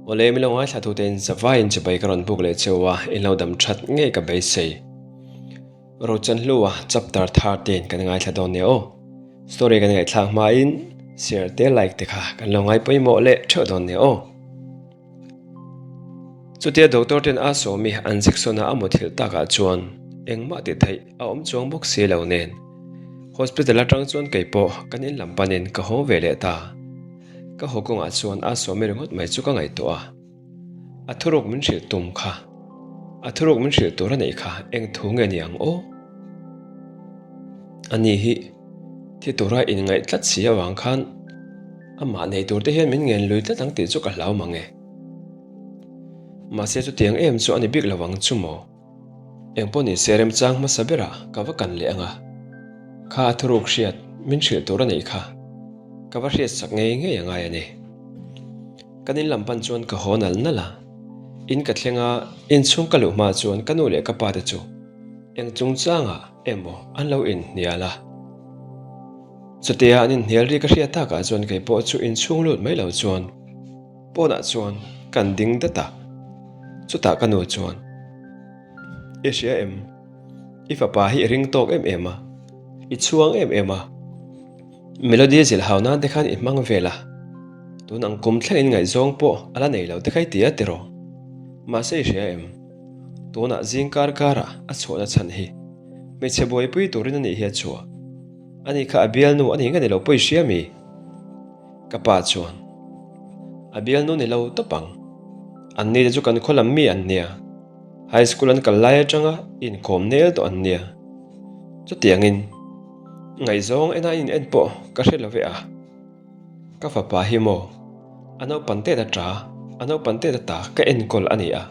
Awle milo ngaithla tu te in zavaiin chibai ka rawn buk leh cheu a, in lo dam that ngei ka beisei. Rochanhlua chapter 13 kan ngaithla dawn nia aw. Story kan ngaihthlak hmain share te like te kha kan lo ngai pawimawh leh theuh dawn nia aw. Chutia doctor ten a sawmi an injection a a muthilh takah chuan engmah tih theih a awm chuang bawk si lo nen hospital atang chuan kei pawh kan in lam panin ka haw ve leh ta. Ka haw kawngah chuan a sawmi ringawt mai chu ka ngaihtuah a, a thuruk min hrilh tum kha, a thuruk min hrilh tur a neih kha eng thu nge ni ang aw? Ani hi thi tura inngaih tlat si avang khan amah nei tur te hian min ngen lui tlat ang tih chu ka hlau mang e. Mahse chutiang em chu a ni bik lo ang chu maw? Engpawh ni se remchang hmasa berah ka va kan leh ang a, kha a thuruk hriat min hrilh tur a neih kha ka va hriat sak ngei ngei a ngai a ni. Kan in lam pan chuan ka haw nal nal a, in ka thleng a, inchhung ka luh hma chuan ka nu leh ka pa te chu eng chungchangah emaw an lo inhnial a. Chutia an inhnial ri ka hriat takah chuan kei pawh chu inchhung lut mai lo chuan pawnah chuan kan ding dat a. Chutah ka nu chuan, I hria em? I fapa hi i ring tawk em em a, i chhuang em em a. Melody zilh hau nan te khan i hmang vel a, tun ang kum thlengin ngaihzawng pawh a la nei lo te kha i ti a tiraw? Mahse i hria em? Tunah zing kar karah a chhuahna chhan hi hmeichhe buaipui turin a nih hi a chhuah. Ani kha a bialnu a nih nge ni lo pawh i hria mi? Ka pa chuan, A bialnu ni lo tawp ang. Anni te chu kan khaw lam mi an nia. High school an kal lai atanga inkawm nel tawh an nia. Chutiangin, ngaihzawng ena in en pawh ka hre lo ve a. Ka fapa hi maw, a naupan tet a ta, a naupan tet a ta ka enkawl a ni a.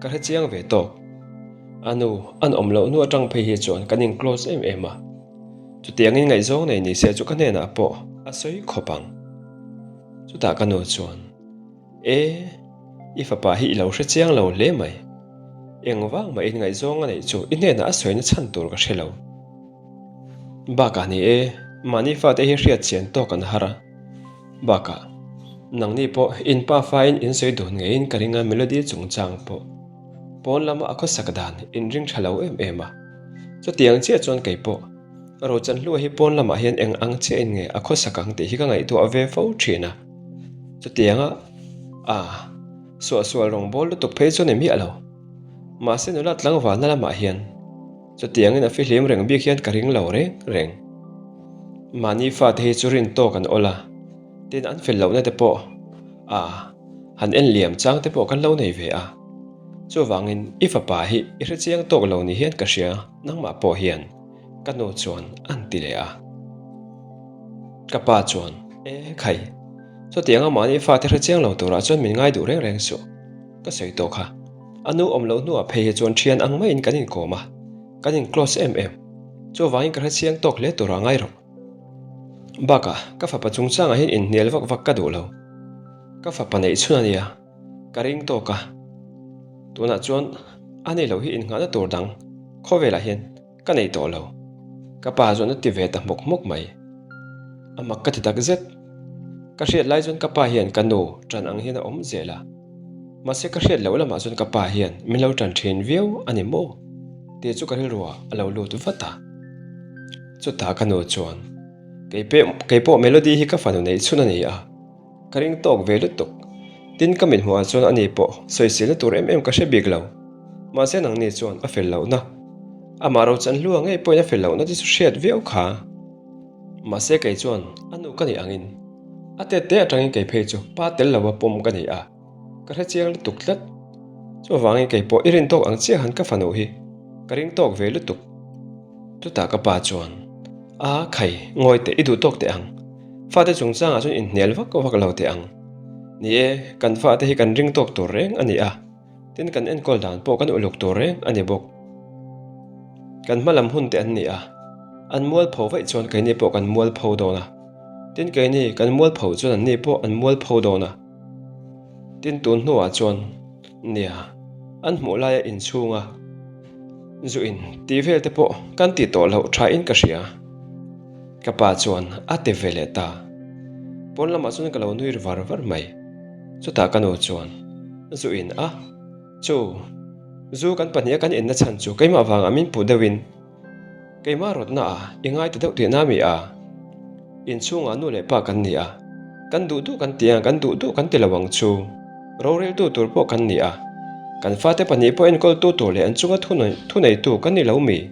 Ka hre chiang ve tawk. A nu, an awm loh nu atang phei hi chuan kan in close em em a. Chutiangin ngaihzawng nei ni se chu ka hnenah pawh a sawi khawp ang. Chutah ka nu chuan, E, i fapa hi i lo hre chiang lo hle mai. Engvang mah in ngaihzawng a neih chu i hnenah a sawina chhan tur ka hre lo. Bakah ni e, mahni fate hi hriat chian tawk an har a. Bakah, nangni pawh in pa fain in sawi dun ngeiin ka ring a Melody chungchang pawh. Pawn lama a khawsak dan in ring tha lo em em a. Chutiang chiah chuan kei pawh Rochanhlua hi pawn lamah hian eng ang chiah in nge a khawsak ang tih hi ka ngaihtuah ve fo thin a. Chutianga a suahsual rawngbawl lutuk phei chu a ni miah lo. Mahse nula tlangvalna lamah hian chutiangin a fihlim reng bik hian ka ring lo reng reng. Mahni fate hi chu rin tawk an awl a, tin an fel lohna te pawh a han en liam chang te pawh kan lo nei ve a. Chuvangin i fapa hi i hre chiang tawk lo ni hian ka hria nangmah pawh hian ka nu chuan an ti leh a. Ka pa chuan, E khai, chutianga mahni fate hre chiang lo turah chuan min ngai duh reng reng suh, ka sawi tawh kha. A nu awm loh hnuah phei hi chuan thian ang maiin kan inkawm a, kan in close em em. Chuvangin ka hre chiang tawk hle turah ngai rawh. Bakah, ka fapa chungchangah hian inhnial vak vak ka duh lo. Ka fapa neih chhun a nia. Ka ring tawk a, tunah chuan a nei loh hi innghahna tur dang khawvelah hian ka nei tawh lo. Ka pa chuan a ti ve ta hmawk hmawk mai. A mak ka ti tak zet. Ka hriat lai chuan ka pa hian ka nu ṭan ang hian a awm zel a. Mahse ka hriat loh lamah chuan ka pa hian min lo ṭan ṭhin viau a ni maw? Tih chu ka rilruah a lo lut vat a. Chutah ka nu chuan, Keipawh Melody hi ka fanu neih chhun a ni a. Ka ring tawk ve lutuk. Tin ka mit hmuhah chuan ani pawh sawisilna tur em em ka hre bik lo. Mahse nangni chuan a fel lohna. Amah Rochan hlua ngei pawhin a fel lohna te chu hriat viau kha. Mahse kei chuan a nu ka nih angin a tet te atangin kei phei chu pa tel lova pawm ka ni a, ka hre chiang lutuk tlat. Chuvangin kei pawh i rin tawk ang chiah han ka fanu hi ka ring tawk ve lutuk. Chutah ka pa chuan, A, khai, ngawi teh, i duh tawk teh ang. Fate chungchangah chuan inhnial vak vak lo teh ang. Ni e, kan fate hi kan ring tawk tur reng a ni a, tin kan enkawl dan pawh kan uluk tur reng a ni bawk. Kan hma lam hun te an ni a, an mualpho vaih chuan keini pawh kan mualpho dawn a, tin keini kan mualpho chuan anni pawh an mualpho dawn a. Tin tun hnuah chuan nia an hmuh laia inchhunga zu in tih vel te pawh kan tih tawh loh tha in ka hria. Ka pa chuan a ti ve leh ta. Pawn lamah chuan ka lo nui var var mai. Chutah ka nu chuan, Zu in a? Chu, zu kan pahniha kan inna chhan chu keimah vangah min puh deuhin keimah rawtna ah i ngai ta deuh tihna mi a? Inchhungah nu leh pa kan ni a, kan duh duh kan ti ang, kan duh duh kan ti lo ang chu. Roreltu tur pawh kan ni a, kan fate pahnih pawh enkawltu tur leh an chunga thuneitu kan ni lo mi?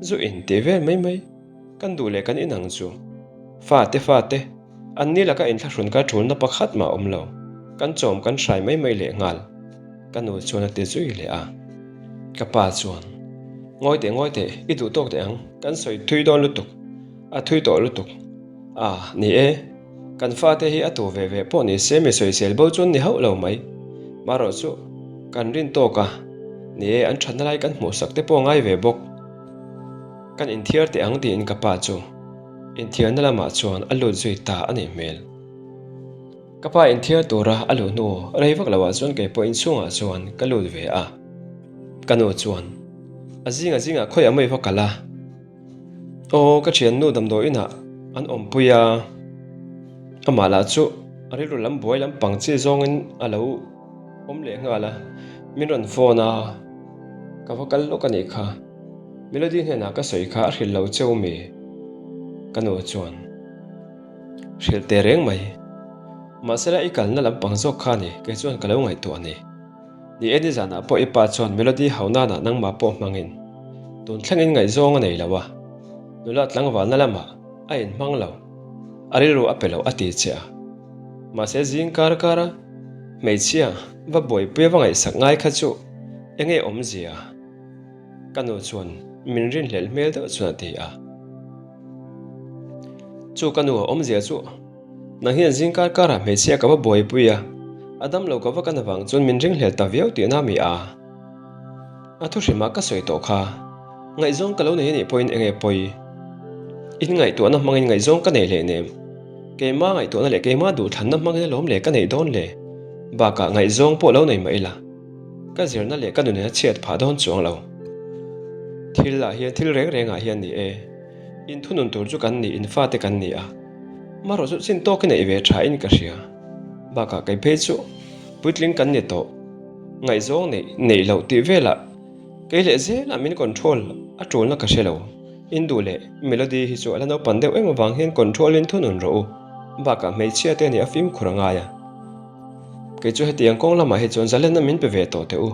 Zu in tih vel mai mai. Kan duh leh kan inang chu. Fate fate, an ni laka inthlahrun ka ṭulna pakhat mah awm lo. Kan chawm kan hrai mai mai leh nghal. Ka nu chuan a ti zui leh a. Ka pa chuan, Ngawi teh ngawi teh, i duh tawk teh ang, kan sawi thui dawn lutuk, a thui tawh lutuk. A, ni e, kan fate hi a tu ve ve pawh ni se mi sawisel bo chuan ni hauh lo mai. Marawh chu, kan rin tawk a, ni e, an ṭhatna lai kan hmuhsak te pawh ngai ve bawk. Kan inthiar teh ang tiin ka pa chu inthiarna lamah chuan a lut zui ta a nih hmel. Ka pa inthiar tura a luh hnu rei vak loah chuan kei pawh inchhungah chuan ka lut ve a. Ka nu chuan a zinga zingah khawiah mai va kal a, Aw ka thiannu damdawi inah an awmpui a, amah lah chu a rilru lam buai lampang chi zawngin a lo awm leh nghal a, min rawn phone a, ka va kal lawk a nih kha. Melody hnenah ka sawi kha a hrilh lo cheu mi? Ka nu chuan hrilh teh reng mai. Mahsela i kalna lampang zawk kha ni, kei chuan ka lo ngaihtuah a ni. Ni e nizanah pawh i pa chuan Melody hau nanah nangmah pawh hmangin tun thlengin ngaihzawng a nei lo a, nula tlangvalna lamah a inhmang lo, a rilru a pe lo a ti che a. Mahse zing kar kara hmeichhia va buaipuia va ngaihsak ngai kha chu enge awmzia? Ka nu chuan min rinhlelh hmel deuh chuan a ti a. Chu ka nu a awmzia chu nang hian zing kar karah hmeichhia ka va buaipui a, a damlo ka va kan avang chuan min ringhlel ta viau tihna mi a. A thu hrimah ka sawi tawh kha, ngaihzawng ka lo nei anih pawhin enge pawi? In ngaihtuahna hmangin ngaihzawng ka nei hleinem. Keimah ngaihtuahna leh keimah duhthlanna hmangin alawm le ka neih dawn le. Bakah ngaihzawng pawh lo nei mah ila. Ka zirna leh ka nunena chhiat phah dawn chuang lo. Thil ah hian thil reng reng ah hian ni e. In thunun tur chu kan ni, in fate kan ni a. Marawh chu chin tawk i neih ve tha in ka hria. Bakah kei phei chu puitling kan ni tawh. Ngaihzawng neih neih loh tih velah kei leh zelah min control a tulna ka hre lo. In duh leh Melody hi chu a la naupan deuh em avang hian control in thunun rawh u. Bakah hmeichhia te nih a fimkhur a ngai a. Kei chu hetiang kawng lamah hi chuan zalenna min pe ve tawh teh u.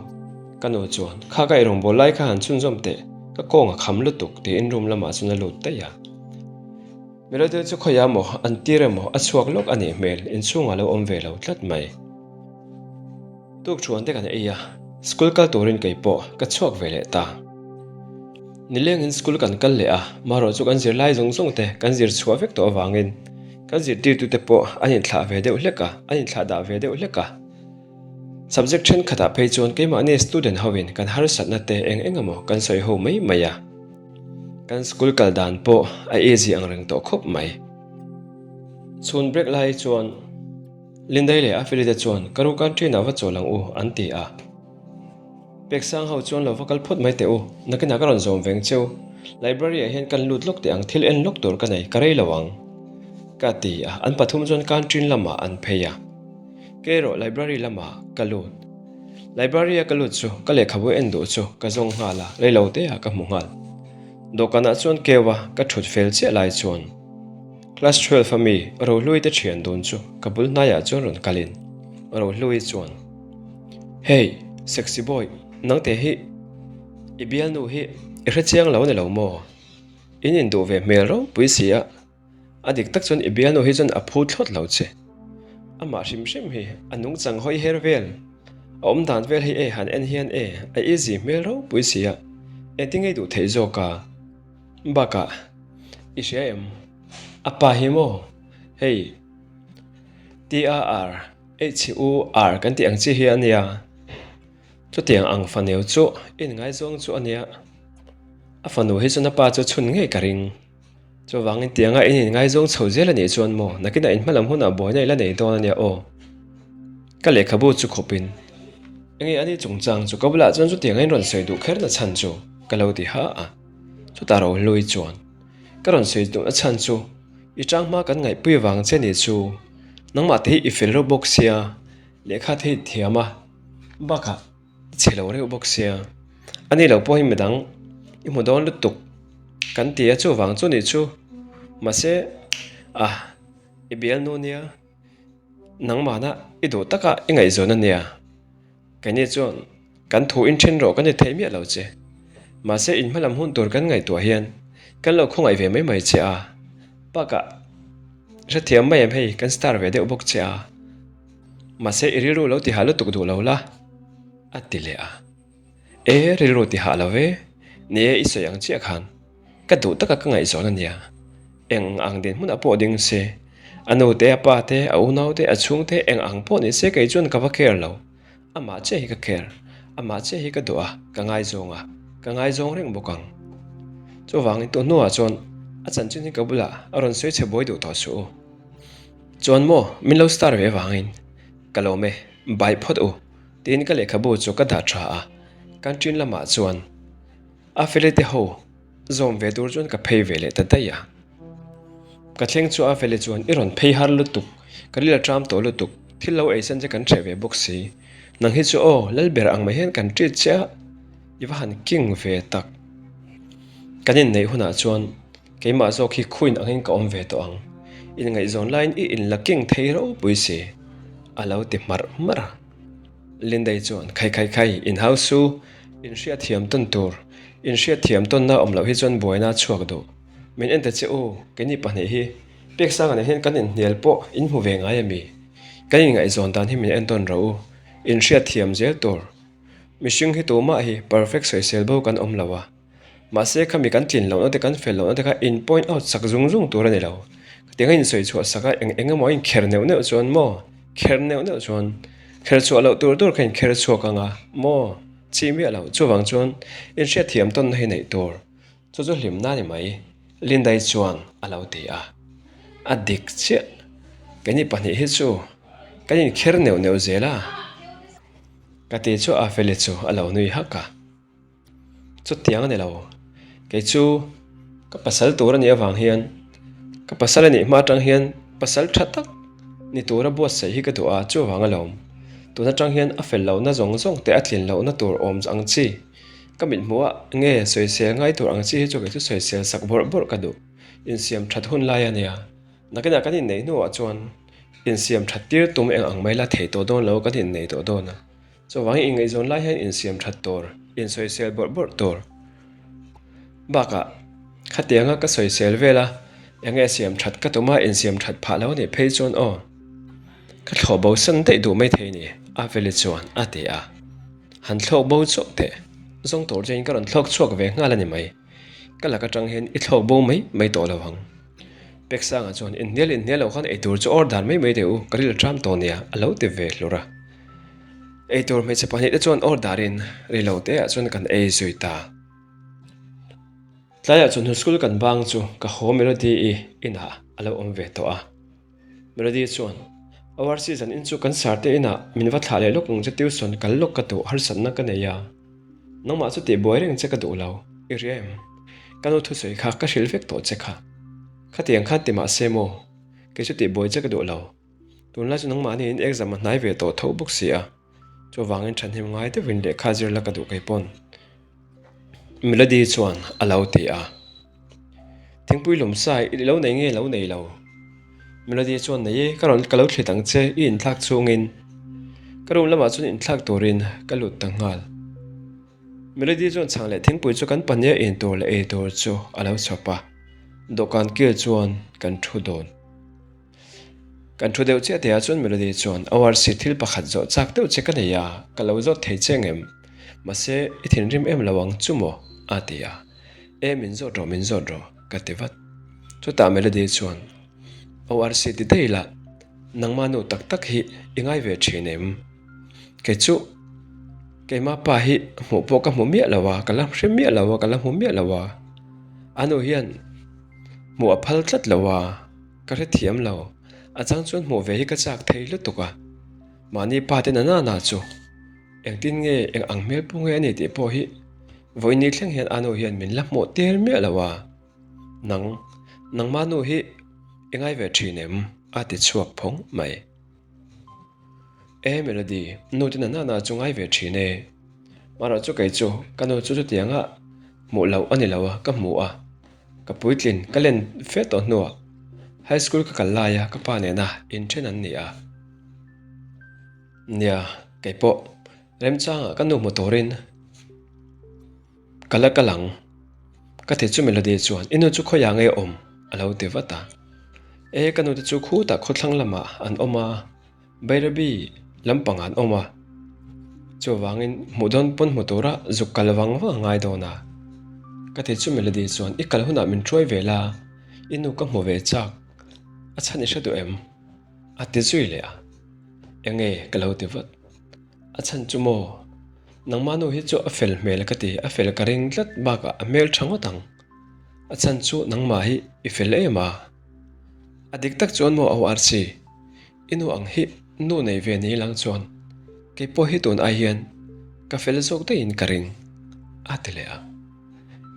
Ka nu chuan, Kha ka eirawngbawl lai kha han chhunzawm teh, ka kawng a kham lutuk, tiin room lamah chuan a lut daih a. Melody chu khawiah maw, an tir emaw, a chhuak lawk a nih hmel, inchhungah lo awm ve lo tlat mai. Tuk thuan te kan ei a, school kal turin kei pawh ka chhuak ve leh ta. Nilengin school kan kal leh a, marawh chu kan zirlai zawng zawng te kan zir chhuah vek tawh avangin Kan zirtirtute pawh an inthlah ve deuh hlek a, an inthlah dah ve deuh hlek a. Subject thenkhatah phei chuan keimahni student hoin kan harsatna te eng eng emaw kan sawi ho mai mai a. Kan school kal dan pawh a easy ang reng tawh khawp mai. Chhun break lai chuan Lindai leh Afeli te chuan ka ru canteen ah va chawl ang u an ti a. Pek sang ho chuan lo va kal phawt mai teh u, nakinah ka rawn zawm veng cheu. Library ah hian kan lut lawk teh ang, thil en lawk tur ka nei, ka rei lo ang. Ka ti a, an pathum chuan canteen lamah an phei a. Kei erawh library lamah ka lut. Library a ka lut chu ka lehkhabu en duh chu ka zawng nghal a, rei lo te ah ka hmu nghal. Dawhkanah chuan keu a, ka thut fel chiah lai chuan class 12 a mi Rohlui te thian dun chu ka bul hnaiah chuan rawn kalin Rohlui chuan, Hey, sexy boy, nangte hi i bialnu hi i hre chiang lo a ni lo maw? In induh ve hmel ropui si a, a dik tak chuan i bialnu hi chuan a phu thlawt lo che. Amah hrim hrim hi a nungchang hawi her vel, a awm dan vel hi e han en hian e a easy hmel ropui si a, engtin ngei duh theih zawk a? Bakah, i hria em? A pa hi maw? Hei, TAR. HUR kan tih ang chi hi a nia. Chutiang ang faneu chu in ngaizawng chu a nia. A fanu hi chuan a pa chu chhun ngei ka ring. Chuvangin tianga in inngaizawng chho zel a nih chuan maw nakinah in hmalam hunah buaina i la nei dawn a nia aw. Ka lehkhabu chu khawpin enge a ni chungchang chu ka bulah chuan chutianga in rawn sawi duh kher na chhan chu ka lo ti ha a. Chutah Rohlui chuan ka rawn sawi duhna chhan chu i tang hma kan ngaihpui vang che ni chu. Nangmah te hi i fel reuh bawk sia. Lehkha thei thiam a, bakah i chhe lo reuh bawk sia. A ni lo pawh hi midang i hmu dawn lutuk kan ti a, chuvang chu nih chu. Mahse, a i bialnu nia, nangmahna i duh taka i ngaihzawn a nia. Keini chuan kan thu inthen rawh kan ni thei miah lo che. Mahse in hmalam hun tur kan ngaihtuah hian kan lo khawngaih ve mai mai che a. Bakah hrethiam mai em hei kan star ve deuh bawk che a. Mahse i rilru lo tihah lutuk duh lo la a ti leh a. E rilru tihah lo ve, ni e i sawi ang chiah khan ka duh taka ka ngaihzawn a nia. Eng ang dinhmunah pawh ding se, a nu te, a pa te, a unau te, a chhung te eng ang pawh ni se kei chuan ka va care lo. Amah chiah hi ka care, amah chiah hi ka duh a, ka ngaizawng a, ka ngaizawng reng bawk ang. Chuvangin tun hnuah chuan a chanchin hi ka bulah a rawn sawi chhe buai duh tawh suh u. Chuan maw, min lo star ve avangin ka lawm e, bye phawt u, tiin ka lehkhabu chu ka dah tha a, canteen lamah chuan a felite ho Zawm ve tur chuan ka phei ve leh ta daih a. Ka thleng chu a vele chuan i rawn phei har lutuk, ka ril a ṭam tawh lutuk, thil lo eisan che kan hreh ve bawk si. Nang hi chu aw, lal ber ang mai hian kan ṭit che a, i va han king ve tak. Kan inneih hunah chuan keimah zawk hi khuin angin ka awm ve tawh ang. Inngaihzawn laiin i inla king thei ropui si, a lo ti hmarh hmarh a. Lindei chuan, Khai khai khai, inhau su, inhriatthiam tawn tur, inhriatthiam tawnna awm loh hi chuan buaina a chhuak duh. Min en ta che u, keini pahnih hi Peksanga nen hian kan inhnial pawh in hmu ve ngai ami? Kan inngaihzawn dan hi min en tawn rawh u, inhriatthiam zel tur. Mihring hi tumah hi perfect sawisel bo kan awm lo a. Mahse khami kan tlin lohna te kan fel lohna te kha in point out sak zung zung tur a ni lo. Khatiang a insawi chhuah sak a eng eng emaw a inkher neuh neuh chuan maw? Kher neuh neuh chuan kher chhuah loh tur tur kha inkher chhuak ang a maw? Chi miah lo. Chuvang chuan inhriatthiam tawnna hi neih tur. Chu chu hlimna a ni mai. Lindai chuan a lo ti a. A dik chiah. Keini pahnih hi chu kan inkher neuh neuh zel a. Ka ti chu Afeli chu a lo nui hak a. Chutiang a ni lo. Kei chu ka pasal tur a nih avang hian ka pasal a nih hma atang hian pasal tha tak ni tura buatsaih hi ka duh a, chuvang a lawm. Tun atang hian a fel lohna zawng zawng te a tlin lohna tur awm ang chi ka mithmuh a nge sawisel ngai tur ang chi hi chu kei chu sawisel sak bawrh bawrh ka duh. Insiam that hun lai a nia. Nakinah kan inneih hnuah chuan insiam that tir tum eng ang mai la thei tawh dawn lo kan innei tawh dawn a. Chuvangin inngaihzawn lai hian insiam that tur, insawisel bawrh bawrh tur. Bakah, khatianga ka sawisel vel a, enge siam that ka tum a, insiam that phah lo anih phei chuan aw, ka thlawh bo san daih duh mai thei ni, Aveli chuan a ti a. Han thlawk bo chauh teh, zawng tur chuan ka rawn thlawk chhuak ve nghal a ni mai. Ka lak atang hian i thlawk bo mai mai tawh lo ang. Peksanga chuan inhnial inhnial loh khan eitur chu order mai mai teh u, ka ril a ṭam tawh nia, a lo ti ve hlur a. Eitur hmeichhe pahnih te chuan order in ri lo te ah chuan kan ei zui ta. Tlaiah chuan hnu school kan bang chu ka haw Melody i inah a lo awm ve tawh a. Melody chuan, ORC zan in chu kan sir te inah min va thlah leh lawk ang che tuition kal lawk ka duh harsatna ka nei a. Nangmah chu tih buai reng che ka duh lo, i ria em? Ka nu thusawi kha ka hrilh vek tawh che kha. Khatiang khan ti mahse maw? Kei chu tih buai che ka duh lo. Tunlai chu nangmahni in exam a hnai ve tawh tho bawk si a, chuvangin thahnem ngai deuhin lehkha zir la ka duh kei pawn. Melody chuan a lo ti a. Thingpui lawm sa i lo nei nge lo nei lo? Melody chuan nei e, ka rawn ka lo thlit ang che i inthlak chungin. Ka room lamah chuan inthlak turin ka lut ta nghal. Melody chuan chhang leh thingpui chu kan pahniha in tur leh ei tur chu a lo chhawp a, dawhkan kil chuan kan thu dawn. Kan thu deuh chiah teh ah chuan Melody chuan ORC thil pakhat zawh chak deuh che ka nei a, ka lo zawt thei che ngem? Mahse, i thinrim em lo ang chu maw? a ti a. E, min zawt rawh, min zawt rawh, ka ti vat. Chutah Melody chuan ORC ti daih la, nangmah nu tak tak hi i ngai ve thin em? Kei chu keimah pa hi hmuh pawh ka hmu miah lo a, ka la hre miah lo a, ka la hmu miah lo a. A nu hian hmuh a phal tlat lo a. Ka hrethiam lo, a chang chuan hmuh ve hi ka chak thei lutuk a, mahni pa te na na chu engtin nge eng ang hmel pawh nge a ni tih pawh hi vawiin ni thleng hian a nu hian min la hmuh tir miah lo a, nang nangmah nu hi i ngai ve thin em? a ti chhuak phawng mai. E Melody, nu te na na chu ngai ve thin e. Marawh chu kei chu ka nu chu chutianga hmuh loh a ni lo a, ka hmu a. Ka puitlin ka len fe tawh hnuah high school ka kal laia ka pa nena inthen an ni a. Nia, kei pawh remchangah ka nu hmu turin ka la kal ang. Ka ti chu Melody chuan i nu chu khawiah nge awm? a lo ti vat a. E, ka nu te chu khutah khawthlang lamah an awm a. Bairabi lampangah an awm a, chuvangin hmuh dawn pawn hmu tura zuk kal vang vang a ngai dawn a. Ka ti chu Melody chuan i kal hunah min hruai ve la, i nu ka hmu ve chak, a chhan i hre duh em? A ti zui leh a, Enge ka lo ti vat. A chhan chu maw? Nangmah nu hi chu a fel hmel ka ti, a fel ka ring tlat bakah a hmel tha ngawt ang. A chhan chu nangmah hi i fel em a. A dik tak chuan maw ORC? I nu ang hi nu nei ve ni lang chuan kei pawh hi tun ai hian ka fel zawk daihin ka ring, a ti leh a.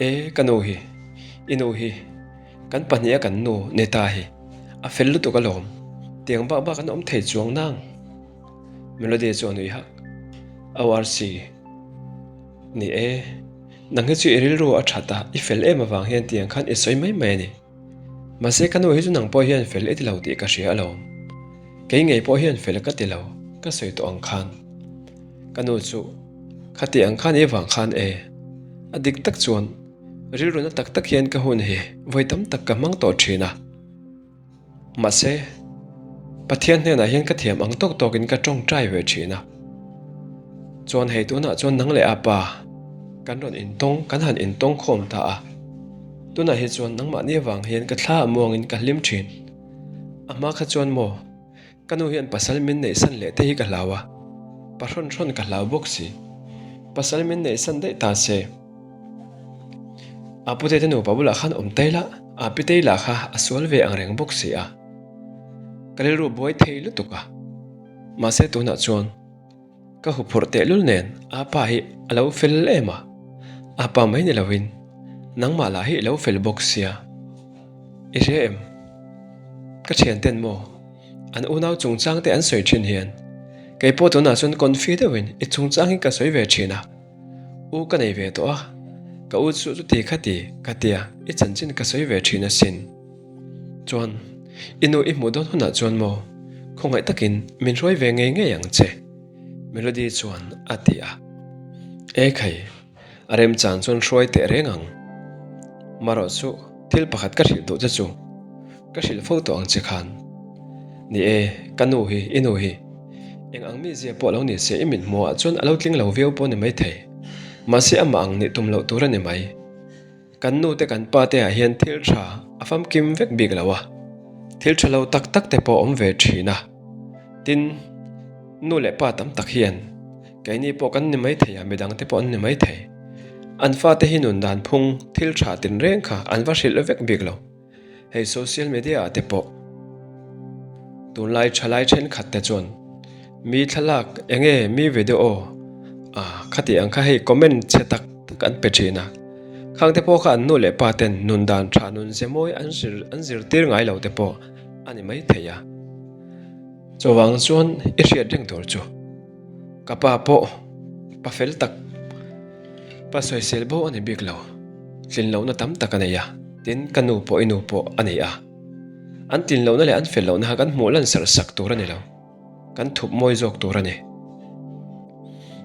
E, ka nu hi, i nu hi, kan pahniha kan nu Neta hi a fel lutuk alawm, tiang bak bak an awm thei chuang nang. Melody chu a nui hak. ORC, Ni e, nang hi chu i rilru a that a, i fel em avang hian tiang khan i sawi mai mai a ni. Mahse ka nu hi chu nang pawh hian fel i ti lo tih ka hria alawm. Kei ngei pawh hian fel ka ti lo, ka sawi tawh ang khan. Ka nu chu khati ang khan i vang khan e. A dik tak chuan rilru na tak tak hian ka hun hi vawi tam tak ka hmang tawh thin a. Mahse, Pathian hnenah hian ka thiam ang tawk tawkin ka tawngtai ve thin a. Chuan hei tunah chuan nang leh a pa kan rawn intawng, kan han intawng khawm ta a. Tunah hi chuan nangmahni avang hian ka thla a muangin ka hlim thin. A hma kha chuan maw, ka nu hian pasal min neihsan leh te hi ka hlau a, pa hrawn hrawn ka hlau bawk si. Pasal min neihsan daih ta se. A pute te nupa bulah khan awm tai la, a pitei lah kha a sual ve ang reng bawk si a. Ka rilru buai thei lutuk a. Mahse tunah chuan ka huphurh tehlul nen a pa hi a lo fel em a, a pa mai ni lovin nangmah lah hi i lo fel bawk sia. I hria em? Ka thianten maw? An unau chungchang te an sawi thin hian kei pawh tunah chuan confi deuhin i chungchang hi ka sawi ve thin a. U ka nei ve tawh a, ka u chu chuti kha ti ka tia i chanchin ka sawi ve thin asin. Chuan, i nu i hmuh dawn hunah chuan maw, khawngaih takin min hruai ve ngei ngei ang che, Melody chuan a ti a. E khai, a remchan chuan hruai teh reng ang. Marawh chu thil pakhat ka hrilh duh che chu, ka hrilh fo tawh ang che khan. Ni e, ka nu hi, i nu hi. Eng ang mizia pawh lo ni se i mit hmuhah chuan a lo tling lo viau pawh ni maithei. Mahse amah ang nih tum loh tur a ni mai. Kan nu te kan pa te ah hian thil tha a famkim vek bik lo a, thil tha lo tak tak te pawh a awm ve thin a. Tin, nu leh pa tam tak hian keini pawh kan ni maithei a, midang te pawh an ni maithei. An fate hi nun dan phung thil tha tinreng kha an va hrilh vek bik lo. Hei social media ah te pawh tunlai thalai thenkhat te chuan mi thlalak enge mi video ah khati ang kha hei comment chhe tak tak an pe thin a, khang te pawh kha an nu leh pa ten nun dan tha nun ze mawi an zir an zirtir ngai lo te pawh a ni mai thei a. Chuvang chuan i hriat reng tur chu ka pa pawh pa fel tak pa sawisel bo a ni bik lo, tlin lohna tam tak a nei a, tin ka nu pawh i nu pawh a nei a. An tlin lohna leh an fel lohna kha kan hmuh lan serh sak tur a ni lo, kan thup mawi zawk tur a ni.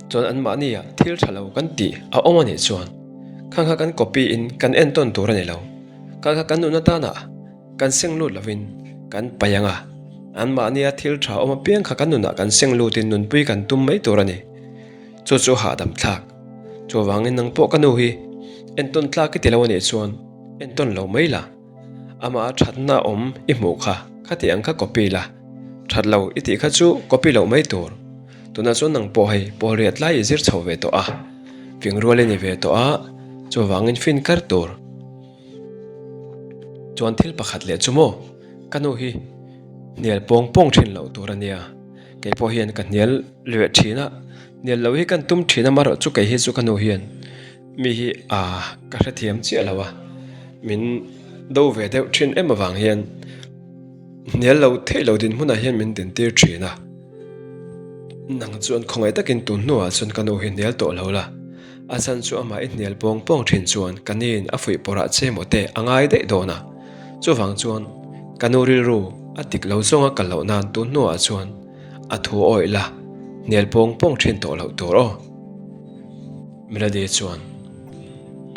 Chuan anmahnia thil tha lo kan tih a awm a nih chuan khang kha kan copy in kan entawn tur a ni lo, khang kha kan nun atana Kan seng lut lovin kan paih ang a, anmahnia thil tha awm apiang kha kan nunah kan seng lutin nunpui kan tum mai tur a ni. Chu chu hahdam thlak. Chuvangin nang pawh ka nu hi entawn tlak i ti lo a nih chuan entawn lo mai la. Amah a thatna awm i hmuh kha khati ang kha copy la, that lo i tih kha chu copy loh mai tur. Tunah chuan nang pawh hei pawl riat lai i zir chho ve tawh a, fingrual i ni ve tawh a, chuvangin fin kar tur. Chuan thil pakhat leh chu maw, ka nu hi hnial pawng pawng thin loh tur a nia, kei pawh hian ka hnial leh thin a, hnial loh hi kan tum thin a marawh chu kei hi chu ka nu hian mi hi aa ka hrethiam chiah lo a, min do ve deuh thin em avang hian hnial lo theih lo dinhmunah hian min dintir thin a. Nang chuan khawngaih takin tun hnuah chuan ka nu hi hnial tawh lo la, a chhan chu amah i hnial pawng pawng thin chuan ka niin a fuih pawrah che maw te a ngai daih dawn a. Chuvang chuan ka nu rilru a dik lo zawnga kal loh nan tun hnuah chuan a thu awih la, hnial pawng pawng thin tawh loh tur aw. Melody chuan,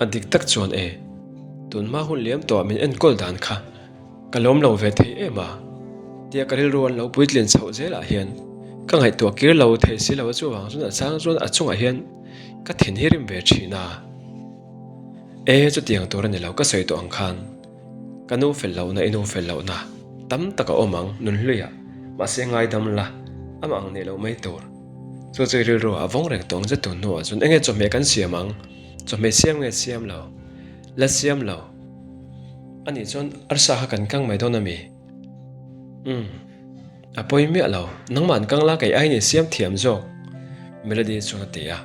A dik tak chuan e, tun hma hun liam tawhah min enkawl dan kha ka lawm lo ve thei em a, tia ka rilru an lo puitlin chhoh zelah hian ka ngaihtuah kir lo thei si lo a chuvang chuan a chang chuan a chungah hian ka thin hi rim ve thin a. E chutiang tur a ni lo ka sawi tawh ang khan ka nu fel lohna i nu fel lohna tam tak a awm ang nunhluiah mahse ngaidam la amah ang nih loh mai tur. Chu chu i rilru ah vawng reng tawng zet tun hnuah chuan enge chawhmeh kan siam ang? Chawhmeh siam nge siam lo? La siam lo. Anih chuan arsa kha kan kang mai dawn ami? Umm. A pawi miah lo. Nangmah an kang la kei aiin i siam thiam zawk. Melody chuan a ti a.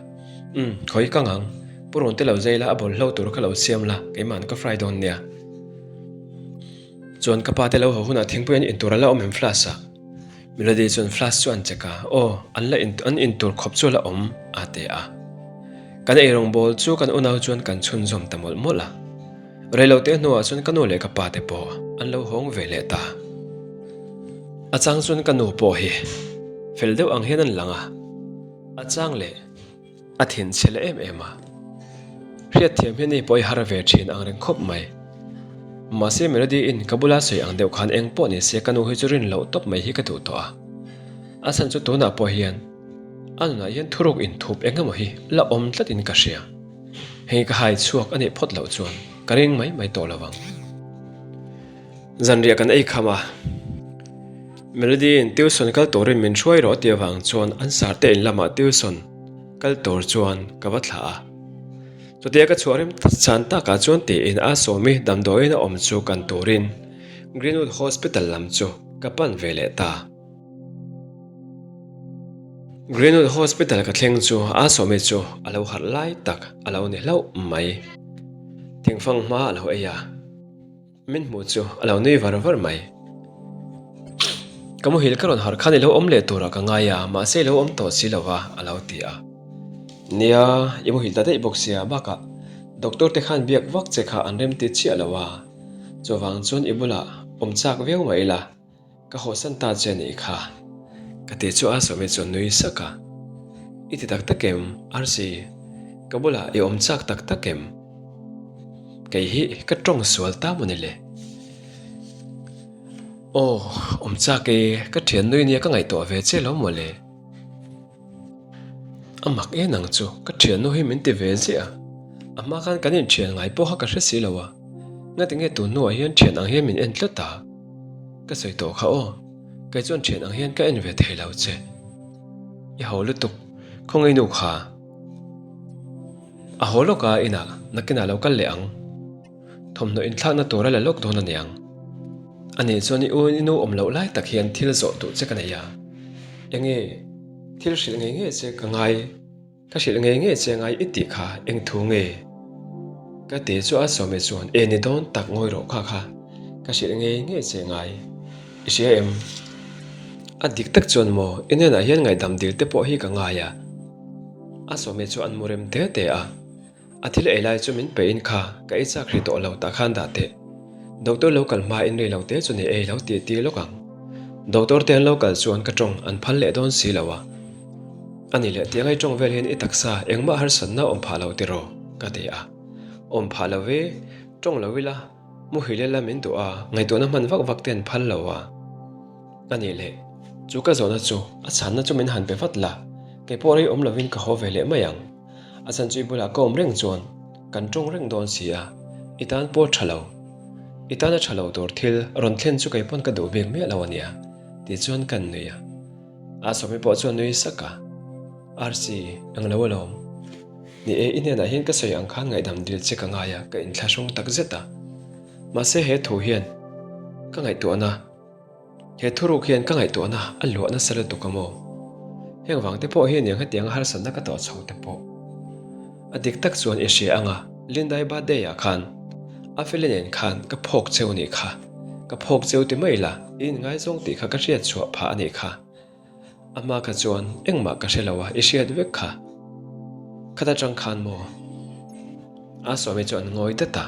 Umm, khawi kang ang. Pu Rawn te lo zai la, a bawlhlo tur kha lo siam la, keimah an ka fry dawn nia. Chuan ka pa te lo haw hunah thingpui an intur a la awm em flask ah? Melody chuan flask chu an check a, Aw, an la in an intur khawp chu a la awm, a ti a. Kan eirawng bawl chu kan unau chuan kan chhunzawm ta mawlh mawlh a. Reilote hnuah chuan ka nu leh ka pa te pawh an lo hawng ve leh ta. A chang chuan ka nu pawh hi fel deuh ang hian an lang a, a chang leh A thinchhe leh em em a. Hriatthiam hian hei pawh i har ve thin ang reng khawp mai. Mahse Melody in ka bula sawi ang deuh khan eng pawh ni se ka nu hi chu rin loh tawp mai hi ka duh tawh a. A chhan chu tunah pawh hian a nunah hian thuruk inthup eng emaw hi la awm tlat in ka hria. Hei ka hai chhuak a nih phawt loh chuan ka ring mai mai tawh lo ang. Zanriah kan ei kham a. Melody in tuition kal turin min hruai rawh tih avang chuan an sarte in lamah tuition kal tur chuan ka va thlah a. Chutia ka chhuah rem chhan takah chuan tiin a sawmi damdawiin a awm chu kan turin Greenwood Hospital lam chu ka pan ve leh ta. Greenwood Hospital ka thleng chu a sawmi chu a lo harh lai tak a lo ni hlauh mai. Thingfang hma a lo ei a. Min hmuh chu a lo nui var var mai. Ka muhil ka rawn harh khan i lo awm leh turah ka ngai a, mahse i lo awm tawh si lo va, a lo ti a. Nia, i muhil ta daih bawk sia, bakah doctor te khan biak vak che kha an remti chiah lo a, chuvang chuan i bulah awm chak viau mai ila. Ka hawsan ta che anih kha. Ka ti chu a sawmi chu a nui sak a. I ti tak tak em, Arsi? Ka bulah i awm chak tak tak em? Kei hi ka tawng sual ta maw ni le? Aw, awm chak e, ka thian nui nia ka ngaihtuah ve che lo maw le? A mak en ang chu, ka thiannu hi min ti ve ziah a, a hma khan kan inthian ngai pawh kha ka hre si lo a, ngati nge tun hnuah hian thian ang hian min en tlat a? Ka sawi tawh kha aw, kei chuan thian ang hian ka en ve thei lo che. I ho lutuk, khawngaih nu kha. A haw lawk a inah nakinah lo kal leh ang. Thawmhnaw inthlakna tur a la lawk dawn a niang. Ani chuan i u i nu awm loh lai tak hian thil zawh duh che ka nei a. Enge thil hrilh ngei ngei che ka ngai, ka hrilh ngei ngei che ngai i tih kha eng thu nge? Ka ti chu a sawmi chuan e ni dawn tak ngawi rawh kha kha ka hrilh ngei ngei che ngai i hria em? A dik tak chuan maw i hnenah hian ngaihdam dil te pawh hi ka ngai a. A sawmi chu an mu rem te te a. A thil ei lai chu min pe in kha ka ei chak hrih tawh lo tah khan dah teh. Doctor lo kal hma in rei lo te chu ni ei lo tih tir lawk ang. Doctor te an lo kal chuan ka tawng an phal leh dawn si lo a. Ani leh tiang ei tawng vel hian i taksa engmah harsatna awm phah lo tiraw? ka ti a. Awm phah lo e, tawng lo ila muhil ila min duh a, ngaihtuahna hman vak vak te an phal lo a. Ani leh chu ka zawhna chu a chhanna chu min han pe vat la, kei pawh rei awm lovin ka haw ve leh mai ang. A chhan chu i bulah ka awm reng chuan kan tawng reng dawn si a, i tan pawh tha lo. I tana tha lo tur thil rawn thlen chu kei pawn ka duh bik miah lo a nia, tih chuan kan nui a. A sawmi pawh chuan nui sak a, Arsi, eng lo alawm. Ni e, i hnenah hian ka sawi ang khan ngaihdam dil che ka ngai a, ka inthlahrung tak zet a. Mahse he thu hian ka ngaihtuahna. He thuruk hian ka ngaihtuahna a luah nasa lutuk a maw? Heng vang te pawh hian eng hetianga harsatna ka tawh chho te pawh. A dik tak chuan i hria anga Lindai birthday ah khan Afeli nen khan ka phawk cheu nih kha. Ka phawk cheu ti mai la, i inngaizawng tih kha ka hriat chhuah phah a nih kha. A hma kha chuan engmah ka hre lo a, i hriat vek kha. Khat atang khan maw? A Sawmi chu an ngawi dat a.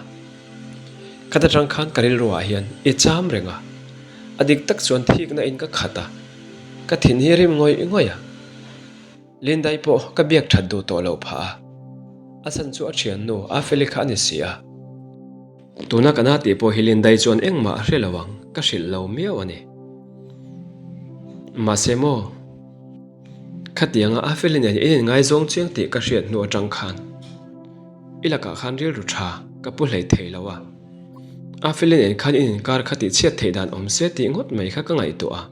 Khat atang khan ka rilruah hian i cham reng a, a dik tak chuan thikna in ka khat a, ka thin hi rim ngawih ngawih a. Lindai pawh ka biak that duh tawh loh phah a, a chhan chu a thiannu Afeli kha a ni si a. Tuna ka na tih pawh hi Lindai chuan engmah a hre lo ang, ka hrilh lo miau a ni. Mahse maw, khatianga Afeli nen in inngaizawng chiang tih ka hriat hnu atang khan i lakah khan rilru tha ka pu hlei thei lo a. Afeli nen khan in inkar kha tih chhiat theih dan awm se tih ngawt mai kha ka ngaihtuah a.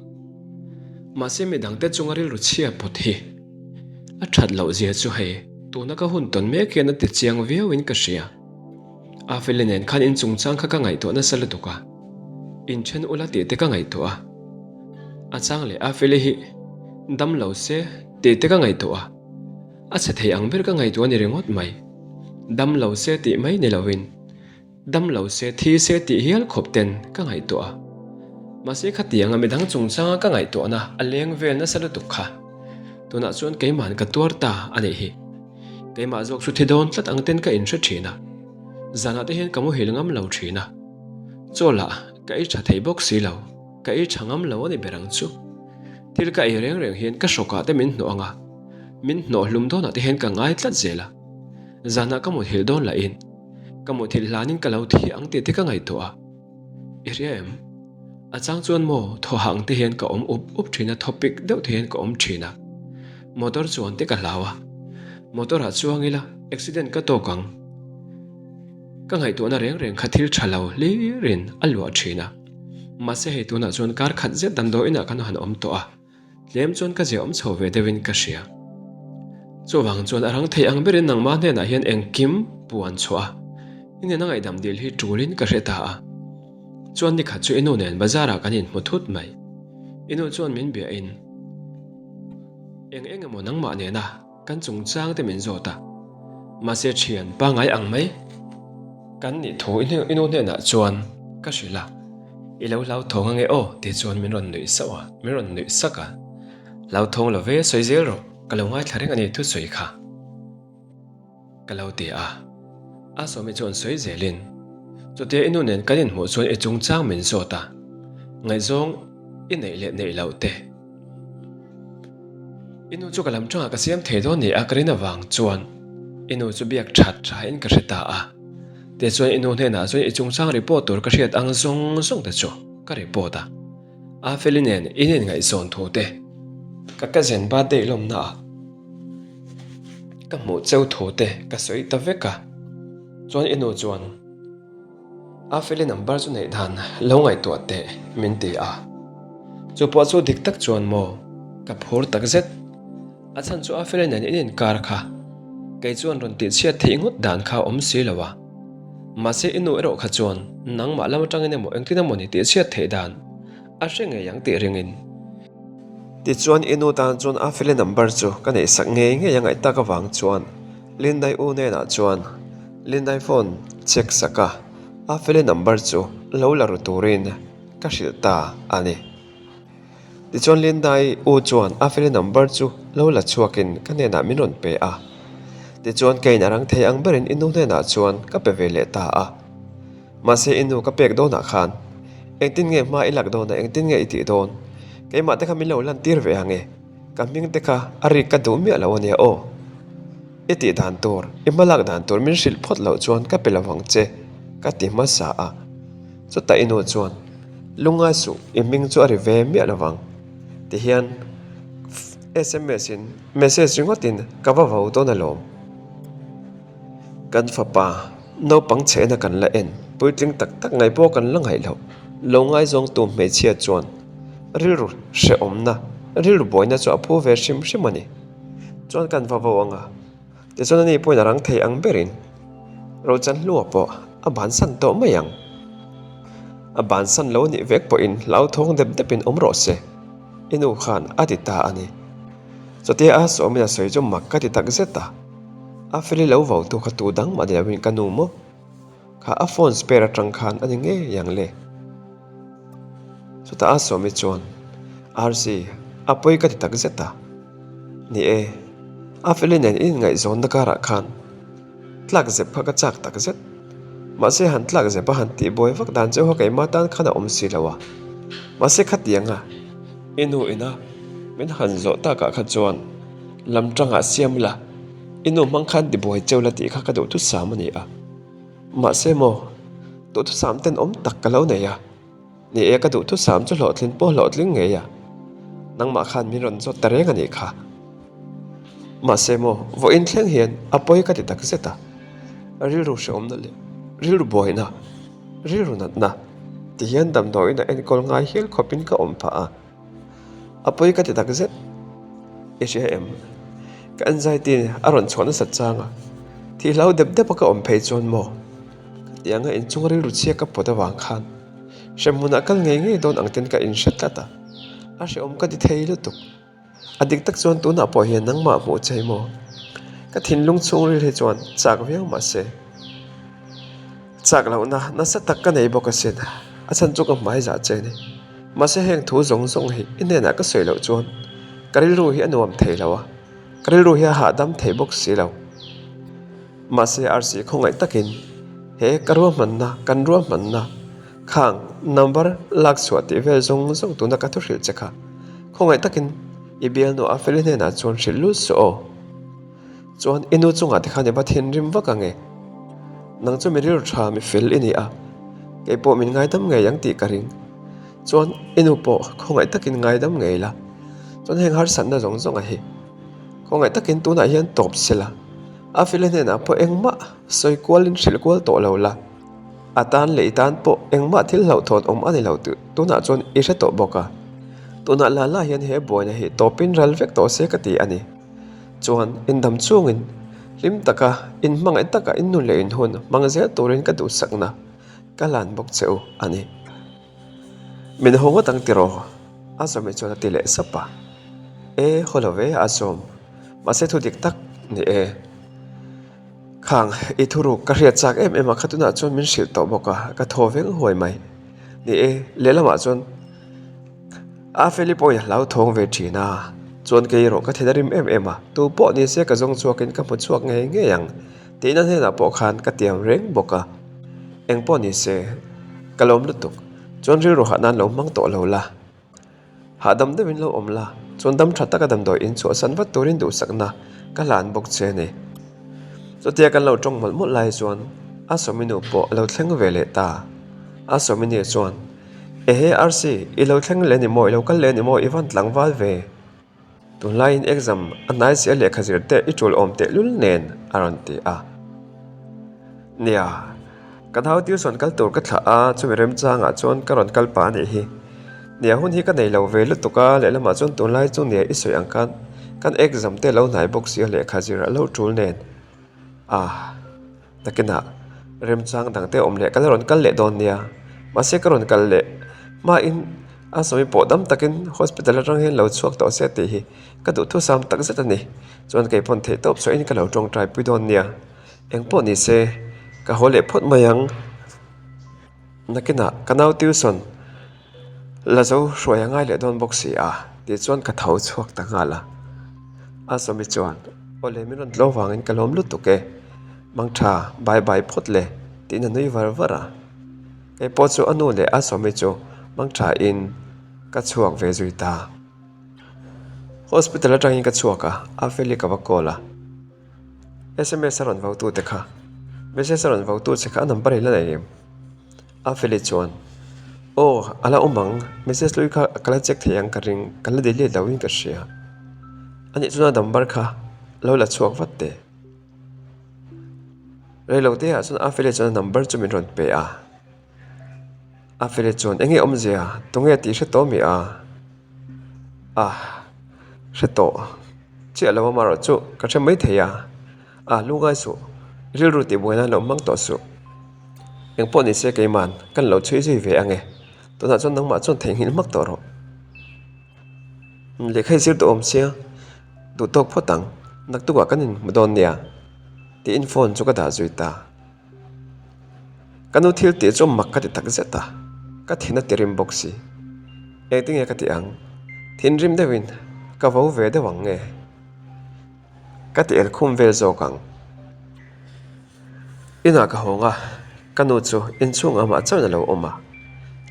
Mahse midangte chunga rilru chhia put hi a that loh zia chu hei tuna ka hun tawn mek hian a ti chiang viau in ka hria. Afeli nen khan in chungchang kha ka ngaihtuah nasa lutuk a, inthen ula tih te ka ngaihtuah a, a chang leh Afeli hi dam lo se tih te ka ngaihtuah a, a chhe thei ang ber ka ngaihtuah a ni ringawt mai. Dam lo se tih mai ni lovin. Dam lo se, thi se tih hial khawp ten ka ngaihtuah a. Mahse khatianga midang chungchanga ka ngaihtuahna a leng vel nasa lutuk kha. Tunah chuan keima'n ka tuar ta a nih hi. Keimah zawk chu thi dawn tlat ang ten ka inhre thin a. Zanah te hian ka muhil ngam lo thin a. Chaw lah ka ei tha thei bawk si lo, ka ei tha ngam lo a ni ber ang chu. Thil ka ei reng reng hian ka hrawkah te min hnawh ang a, min hnawh hlum dawnah te hian ka ngai tlat zel a. Zanah ka muthilh dawn lahin Ka muthilh hlanin ka lo thi ang tih te ka ngaihtuah a, i hria em? A chang chuan maw thaw hah ang te hian ka awm up up thin a, thaw pik deuh te hian ka awm thin a. Motor chuan te ka hlau a, motor ah chuang ila accident ka tawk ang. Ka ngaihtuahna reng reng kha thil tha lo hlirin a luah thin a. Mahse hei tunah chuan kar khat zet damdawiinah kan han awm tawh a. Tlem chuan ka ziahawm chho ve deuhin ka hria. Chuvang chuan a rang thei ang berin nangmah hnenah hian engkim puan chhuah a, i nena ngaihdam dil hi tulin ka hre ta a. Chuan nikhat chu i nu nen bazarah kan inhmu thut mai. I nu chuan min biahin, Eng eng emaw nangmah nena Kan chungchang te min zawt a, mahse thian pangai ang mai kan nih thu i nu hnenah chuan ka hrilh a, i lo hlauthawng ange aw tih chuan min rawn nuih sauh a, min rawn nuih sak a, hlauthawng lo ve sawi zel rawh, ka lo ngaithla reng a ni thusawi kha ka lo ti a, a sawmi chuan sawi zelin chutia i nu nen kan inhmuh chuan i chungchang min zawt a, ngaihzawng i neih leh neih loh te. I nu chu ka lam tangah ka siam thei dawn ni a ka rin avang chuan i nu chu biak that tha in ka hre ta a. Tichuan i nu hnenah chuan i chungchang report tur ka hriat ang zawng zawng te chu ka report a. Afeli nen in inngaihzawn thu te ka cousin birthday lawmna ah ka hmuh cheu thu te ka sawi ta vek a. Chuan i nu chuan. A feli number chu neih dan lo ngaihtuah teh min ti a. Chu pawh chu dik tak chuan maw ka phur tak zet. A chhan chu a feli nen in inkar kha kei chuan rawn tih chhiat theih ngawt dan kha awm si lo a. Mahse i nu erawh kha chuan nangmah lam atangin emaw engtin emaw ni tih chhiat theih dan a hre ngei ang tih ringin. Tichuan i nu tan chuan a feli number chu ka neih sak ngei ngei a ngaih tak avang chuan Lindai u hnenah chuan Lindai phone check sak a, a feli number chu lo la ru turin ka hrilh ta a ni. Tichuan Lindai u chuan a feli number chu lo la chhuakin ka hnenah min rawn pe a. Tichuan ka in a rang thei ang berin i nu hnenah chuan ka pe ve leh ta a. Mahse i nu ka pek dawnah khan engtin nge hma i lak dawn a, engtin nge i tih dawn? Keimah te kha min lo lantir ve ang e. Ka hming te kha a rik ka duh miah lo a nia aw. I tih dan tur, i hmalak dan tur min hrilh phawt loh chuan ka pe lo ang che, ka ti hmasa a. Chutah i nu chuan, Lungngai suh, i hming chu a ri ve miah lo vang. Tihian sms in message ringawtin ka va vo dawn alawm. Kan fapa, naupang chhehna kan la en, puitling tak tak ngaih pawh kan la ngaih loh. Lo ngaizawngtu hmeichhia chuan rilru hrehawmna, rilru buaina chu a phu ve hrim hrim a ni. Chuan kan va vo ang a, tichuan ani pawhin a rang thei ang berin Rochanhlua pawh a bansan tawh mai ang. A bansan lo nih vek pawhin hlauthawng dep depin awm rawh se, i nu khan a ti ta a ni. Chutia a sawmin a sawi chu mak ka ti tak zet a. A feli lo vo tu kha tu dang mah ni loin ka nu maw? Kha a phone spare atang khan a ni ngei ang le. Chutah a sawmi chuan, RC, a pawi ka ti tak zet a. Ni e, a feli nen in inngaihzawnna karah khan tlak zep kha ka chak tak zet. Mahse han tlak zep a han tih buai vak dan chauha keimah tan khan a awm si lo a. Mahse khatianga i nu ina min han zawh takah kha chuan lam tangah siam la, i nu hmang khan ti buai cheu la tih kha ka duhthusam a ni a. Mahse maw, duhthusam tenawm tak ka lo nei a. Ni e, ka duhthusam chu hlawhtlin pawh hlawhtling ngei a, nangmah khan min rawn zawt ta reng a nih kha. Mahse maw, vawiin thleng hian a pawi ka ti tak zet a, rilru hrehawmna leh rilru buaina, rilru natna ti hian damdawiin a enkawl ngai hial khawpin ka awm phah a, a pawi ka ti tak zet. I hria em? Ka anxiety a rawn chhuah nasat chang a, thihhlau dep dep a ka awm phei chuan maw? Khatianga inchung rilru chhia ka pawt avang khan hremhmunah kal ngei ngei dawn ang ten ka inhre tlat a, a hrehawm ka ti thei lutuk. A dik tak chuan tunah pawh hian nangmah hmuh che maw? Ka thinlung chhungril hi chuan chak viau mah se chak lohna nasa tak ka nei bawk asin, a chhan chu ka hmai zah che ni. Mahse heng thu zawng zawng hi i hnenah ka sawi loh chuan ka rilru hi a nuam thei lo a, ka rilru hi a hahdam thei bawk si lo. Mahse arsi khawngaih takin he ka ruahmanna, kan ruahmanna khang number lak chhuah tih vel zawng zawng tuna ka thu hrilh che kha khawngaih takin i bialnu a feli hnenah chuan hrilh lut suh aw. Chuan i nu chungah te khan i va thinrim vak ang e. Nang chu mi rilru tha mi fel i ni a, kei pawh min ngaidam ngei ang tih ka ring. Chuan i nu pawh khawngaih takin ngaidam ngei la, chuan heng harsatna zawng zawng a hi khawngaih takin tunah hian tawp sela. A file hnenah pawh engmah sawi kualin hrilh kual tawh lo la, a tan leh i tan pawh engmah thil hlauhthawn awm a ni lo tih tunah chuan i hre tawh bawk a. Tunah la la hian he buaina hi tawpin ral vek tawh se ka ti a ni. Chuan indam chungin hlim taka inhmangaih taka innun leh inhun hmang zel turin ka duhsakna ka lan bawk che u a ni. Min haw ngawt ang tiraw? A zawmi chuan a ti leh sap a. E, haw lo ve a zawm. Mahse thu dik tak ni e. Khang, i thuruk ka hriat chak em em a, kha tunah chuan min hrilh tawh bawk a, ka thaw veng huai mai. Ni e, lehlamah chuan a Feli pawhin a hlauthawng ve thin a, chuan kei erawh ka then a rim em em a, tu pawh ni se ka zawng chhuakin ka hmu chhuak ngei ngei ang tihna hnenah pawh khan ka tiam reng bawk a. Eng pawh ni se, ka lawm lutuk. Chuan rilru hah nan lo hmang tawh lo la. Hahdam deuhin lo awm la, chuan dam tha taka damdawi in chhuahsan vat turin duhsakna ka hlan bawk che a ni. Chutia kan lo tawng mawlh mawlh lai chuan a sawminu pawh a lo thleng ve leh ta. A sawminu chuan, Ehe Arsi, i lo thleng leh ni maw, i lo kal leh ni maw, i van tlangval ve. Tunlaiin exam a hnai si a lehkha zir te i tul awm teh lul nen a rawn ti a. Nia, ka nau tuition kal tur ka thlah a, chumi remchangah chuan ka rawn kal pah a nih hi. Nia, hun hi ka nei lo ve lutuk a, lehlamah chuan tunlai chu nia i sawi ang khan kan exam te lo hnai bawk si a lehkha zir a lo tul nen. Ah, nakinah remchang dang te awm leh ka la rawn kal leh dawn nia, mahse ka rawn kal leh hmain a sawi pawh dam takin hospital atang hian lo chhuak tawh se tih hi ka duhthusam tak zet a ni. Chuan kei pawn theih tawp chhuahin ka lo tawngtai pui dawn nia, engpawh ni se ka haw leh phawt mai ang. Nakinah ka nau tuition la zo hruai a ngai leh dawn bawk si a tih chuan ka tho chhuak ta nghal a. A sawmi chuan, Awle min rawn tlo vangin ka lawm lutuk e, mangtha bye bye phawt le tiin a nui var var a. Kei pawh chu a nu leh a sawmi chu mangtha in ka chhuak ve zui ta. Hospital atangin ka chhuak a, Afeli ka va call a. Sms a rawn vautu te kha, message a rawn vautu che kha a number i la nei em? A Feli chuan, Aw, a la awm ang, message hlui kha ka la check thei ang ka ring, ka la delete lo in ka hria. Anih chuan a number kha lo la chhuak vat teh. Reilote ah chuan A Feli chuan a number chu min rawn pe a. A Feli chuan, Enge awmzia, tunge tih hre tawh mi a? Ah, hre tawh. Chiah lo amarawh chu ka hre mai thei a, a lu ngai suh, rilru tih buai nan lo hmang tawh suh. Eng pawh ni se keiman kan lo chhui zui ve ang e, tunah chuan nangmah chuan theihnghilh hmak tawh rawh. Lehkha i zir duh awm sia, duh tawk phawt ang, naktukah kan inhmu dawn nia tiin phone chu ka dah zui ta. Ka nu thil tih chu mak ka ti tak zet a, ka thin a ti rim bawk si. Engtinge ka ti ang? Thinrim deuhin ka vo ve deuh ang nge? Ka ti elkhum vel zawk ang. Inah ka hawng a, ka nu chu inchhung amah chauhin a lo awm a.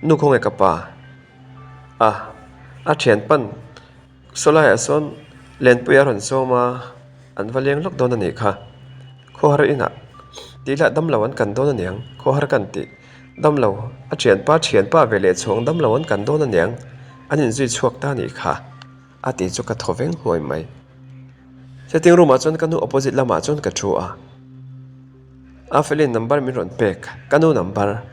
Nu khawnge ka pa? A, a thian pan Sawlaiah sawn Lenpui a rawn sawm a, an va leng lawk dawn a nih kha. Khawhar inah tih lah damlo an kan dawn a niang, khawhar kan tih damlo a thianpa thianpa ve leh chhuang damlo an kan dawn a niang, an inzui chhuak ta a nih kha a tih chu ka thaw veng huai mai. Sitting room ah chuan ka nu opposite lamah chuan ka thu a, a felin number min rawn pek, ka nu number,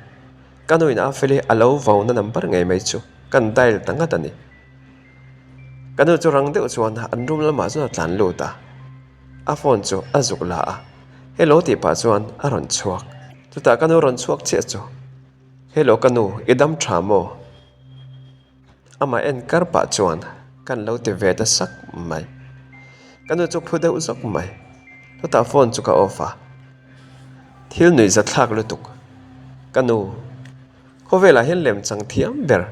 ka nu in a feli a lo vauna number ngei mai chu kan dial ta ngat a ni. Ka nu chu rang deuh chuan an room lamah chuan a tlan lut a, a phone chu a zuk la a, hello tih pah chuan a rawn chhuak. Chutah ka nu rawn chhuak chiah chu, Hello ka nu, i dam tha maw? Amah en kar pah chuan kan lo ti ve ta sak mai. Ka nu chu phu deuh zawk mai. Chutah phone chu ka off a, thil nuih zathlak lutuk. Ka nu. Khawvelah hian lemchang thiam ber,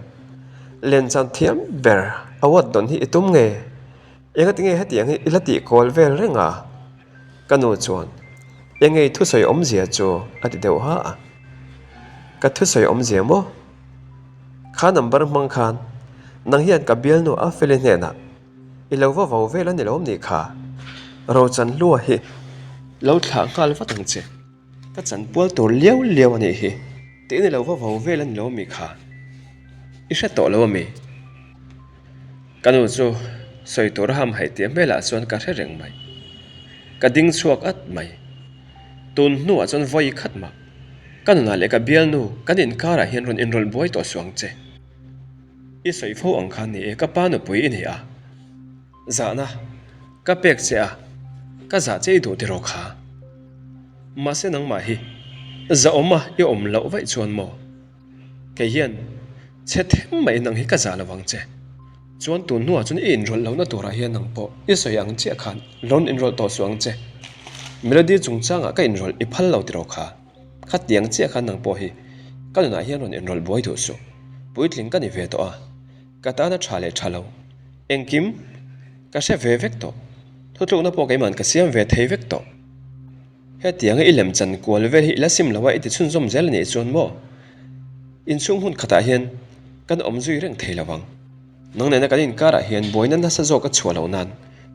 lemchang thiam ber award dawn hi i tum nge? Engati nge hetiang hi i la tih kawl vel reng a? Ka nu chuan, Engei thusawi awmzia chu a ti deuh ha a. Ka thusawi awmzia maw? Kha number hmang khan nang hian ka bialnu a Feli hnenah i lo va vo vel a ni lo awm nih kha? Rochanhlua hi lo thlah nghal vat ang che. Ka chanpual tur liau liau a nih hi. Tih ni lo va vo vel a ni lo mi kha. I hre tawh lo a mi? Ka nu chu sawi tur a ham haih tih hmelah chuan ka hre reng mai. Ka ding chhuak at mai. Tun hnuah chuan vawi khat mah. Ka nunah leh ka bialnu kan inkarah hian rawn inrawlh buai tawh suang che. I sawi fo ang khan ni e ka pa nupui i ni a. Zahna ka pek che a, ka zah che i duh tiraw kha? Mahse nangmah hi zahawm a i awm loh vaih chuan maw? Kei hian chhe them mai nang hi ka zah lo ang che. Chuan tun hnuah chuan i inrawlh lohna turah hian nang pawh i sawi ang chiah khan rawn inrawlh tawh suh ang che. Melody chungchangah ka inrawlh i phal lo tiraw kha? Khatiang chiah khan nang pawh hi ka nunah hian rawn inrawlh buai duh suh. Puitling ka ni ve tawh a. Ka tana tha leh tha lo. Engkim ka hre ve vek tawh. Thutlukna pawh keima'n ka siam ve thei vek tawh. Hetianga i lem chan kual vel hi i la sim lo a i ti chhunzawm zel a nih chuan maw? Inchhung hmun khatah hian kan awm zui reng thei lo ang. Nang nena kan inkarah hian buaina nasa zawk a chhuah loh nan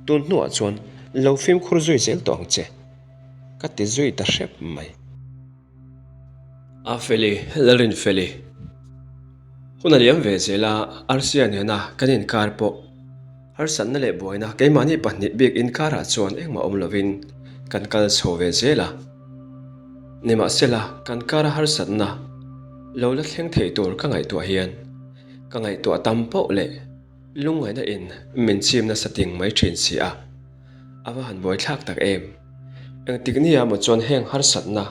tun hnuah chuan lo fimkhur zui zel tawh ang che. Ka ti zui ta hrep mai. A Feli, Lalrinfeli. Hun a liam ve zel a, Arsia nena kan inkar pawh harsatna leh buaina keimahni pahnih bik inkarah chuan engmah awm lovin kan kal chho ve zel a. Nimahsela, kan kara harsatna lo la thleng thei tur ka ngaihtuah hian ka ngaihtuah tam poh leh lungngaihna in min chim nasa ting mai thin si a, a va han buaithlak tak em. Engtik nia maw chuan heng harsatna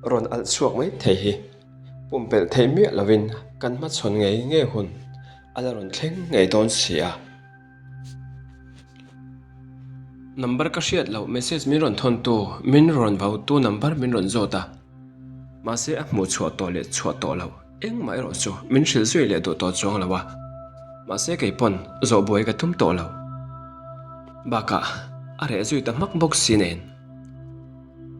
rawn alh chhuak mai thei hi pumpelh theih miah lovin kan hmachhawn ngei ngei hun a la rawn thleng ngei dawn si a. Number ka hriat loh message min rawn thawntu min rawn vautu number min rawn zawt a, mahse a hmuh chhuah tawh leh chhuah tawh loh engmah erawh chu min hrilh zui leh duh tawh chuang lo a, mahse kei pawn zawh buai ka tum tawh lo. Bakah a reh zui ta hmak bawk si nen.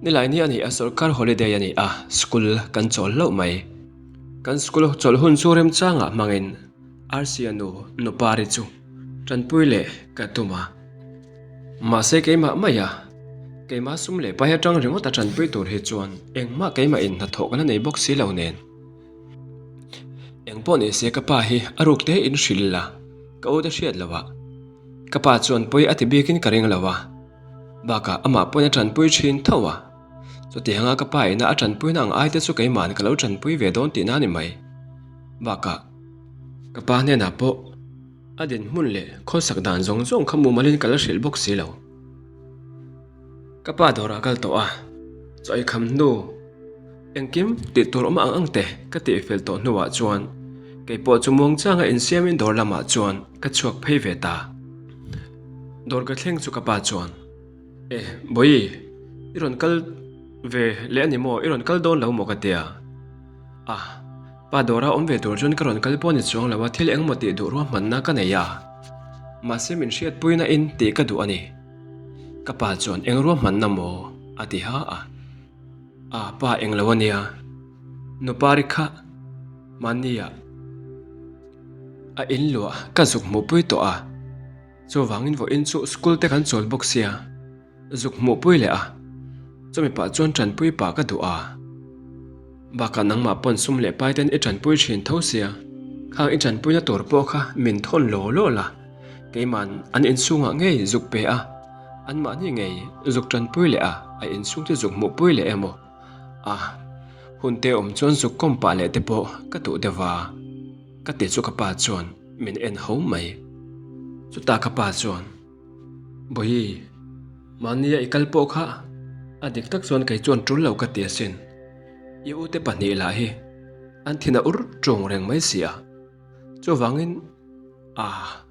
Nilai ni a ni a, sorkar holiday a ni a, school kan chawl hlauh mai. Kan school chawlh hun chu remchangah hmangin Arsia nu Nupari chu tanpui leh ka tum a. Mahse keimah mai a, keimah sum leh pai atang ringawt a tanpui tur hi chuan engmah keimah in hnathawh ka la nei bawk si lo nen. Engpawh ni se ka pa hi a ruk te in hrilh la, ka u te hriat lo ah. Ka pa chuan pawi a ti bikin ka ring lo a, bakah amah pawn a tanpui thin tho a. Chutianga ka pa ina a tanpuina ang ai te chu keima'n ka lo tanpui ve dawn tihna a ni mai. Bakah ka pa hnenah pawh a dinhmun leh khawsak dan zawng zawng kha mumalin ka la hrilh bawk si lo. Ka pa dawrah kal tawh a, chaw ei kham hnu engkim tih tur awm ang ang te ka tih fel tawh hnuah chuan kei pawh chu muangchanga insiamin dawr lamah chuan ka chhuak phei ve ta. Dawr ka thleng chu ka pa chuan, E, Bawihi, i rawn kal ve leh a ni maw? I rawn kal dawn lo maw ka tia? A, pa dawra awm ve tur chuan ka rawn kal pawh ni chuang lo a, thil engmaw tih duh ruahmanna ka nei a. Mahse min hriatpuina in tih ka duh a ni. Ka pa chuan eng ruahmanna maw a ti ha a. A pa eng lo a nia. Nupari kha mahnia a in luah ka zuk hmuhpui tawh a. Chuvangin vawiin chu school te kan chawl bawk sia. Zuk hmuhpui leh a, chumi pah chuan tanpui pah ka duh a. Bakah nangmah pawn sum leh pai ten i tanpui thin tho sia, khang i tanpuina tur pawh kha min thawn law law la, keiman an inchhungah ngei zuk pe a, anmahni ngei zuk tanpui leh a, a inchhung chu zuk hmuhpui leh emaw a, hun te awm chuan zuk kawm pah leh te pawh ka duh deuh va, ka ti chu ka pa chuan min en ho mai. Chutah ka pa chuan. Bawihi, mahnia i kal pawh kha a dik tak chuan kei chuan tul lo ka ti asin. I ute pahnih lah hi an thin a ur ṭung reng mai si a. Chuvangin, ah,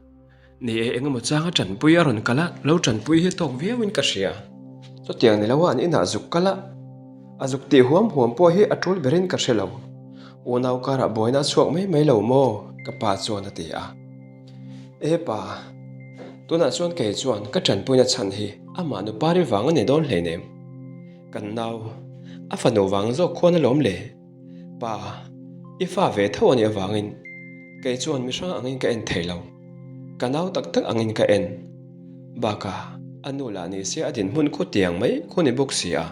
ni e engemaw changa ṭanpui a rawn kal a, lo ṭanpui hi tawk viauin ka hria. Chutiang ni loa an inah zuk kal a, a zuk tih huam huam pawh hi a ṭul berin ka hre lo. Unau karah buaina a chhuak mai mai lo maw? ka pa chuan a ti a. E pa, tunah chuan kei chuan ka tanpuina chhan hi amah nupari vang a ni dawn hleinem. Kan nau, a fanu vang zawk khuan alawm le. Pa, i fa ve tho a nih avangin kei chuan mihrang angin ka en thei lo. Ka nau tak tak angin ka en. Bakah, a nu lah ni se a dinhmun khu tiang mai khu ni bawk si a.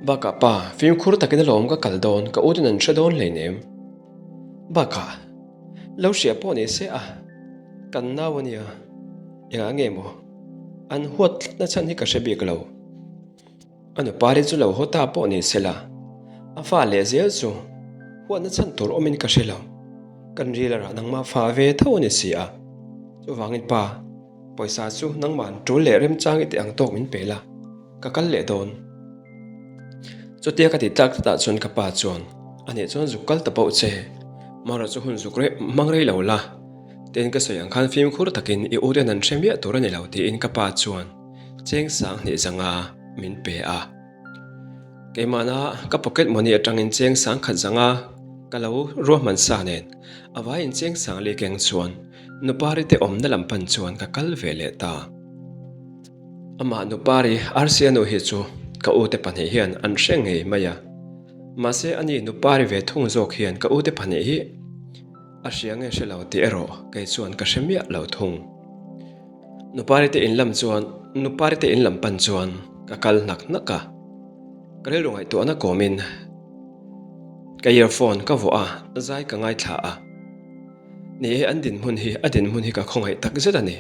Bakah pa, fimkhur takin alawm ka kal dawn, ka utin an hre dawn hleinem. Bakah, lo hria pawh ni se a, kan nau a nia, engah nge maw? An huat tlatna chhan hi ka hre bik lo. A nupari chu lo haw ta pawh ni se la, a fa leh zel chu huatna chhan tur awmin ka hre lo. Kan ril a rah nangmah fa ve tho a ni si a. Chuvangin pa, pawisa chu nangmah an tul leh remchang i tih ang tawk min pe la, ka kal leh dawn. Chutia ka ti tlak tlatah chuan ka pa chuan, Anih chuan zuk kal ta pauh che, Mara chu hun zuk reh hmang rei lo la, tiin ka sawi ang khan fimkhur takin i uten an hre miah tur a ni lo tiin ka pa chuan cheng 2000 zanga min pe a. Keimahna ka pocket money atangin cheng 10,000 zanga ka lo ruahman sa nen a vaiin cheng 40 keng chuan Nupari te awmna lam pan chuan ka kal ve leh ta. Amah Nupari Arsia nu hi chu ka ute pahnih hian an hre ngei mai a. Mahse ani Nupari ve thung zawk hian ka ute pahnih hi a hria nge hre lo tih erawh kei chuan ka hre miah lo thung. Nupari te in lam chuan Nupari te in lam pan chuan ka kal hnak hnak a. Ka rilru ngaihtuahna kawmin ka earphone ka vuah a, zai ka ngaithla a. Ni e an dinhmun hi a dinhmun hi ka khawngaih tak zet a ni.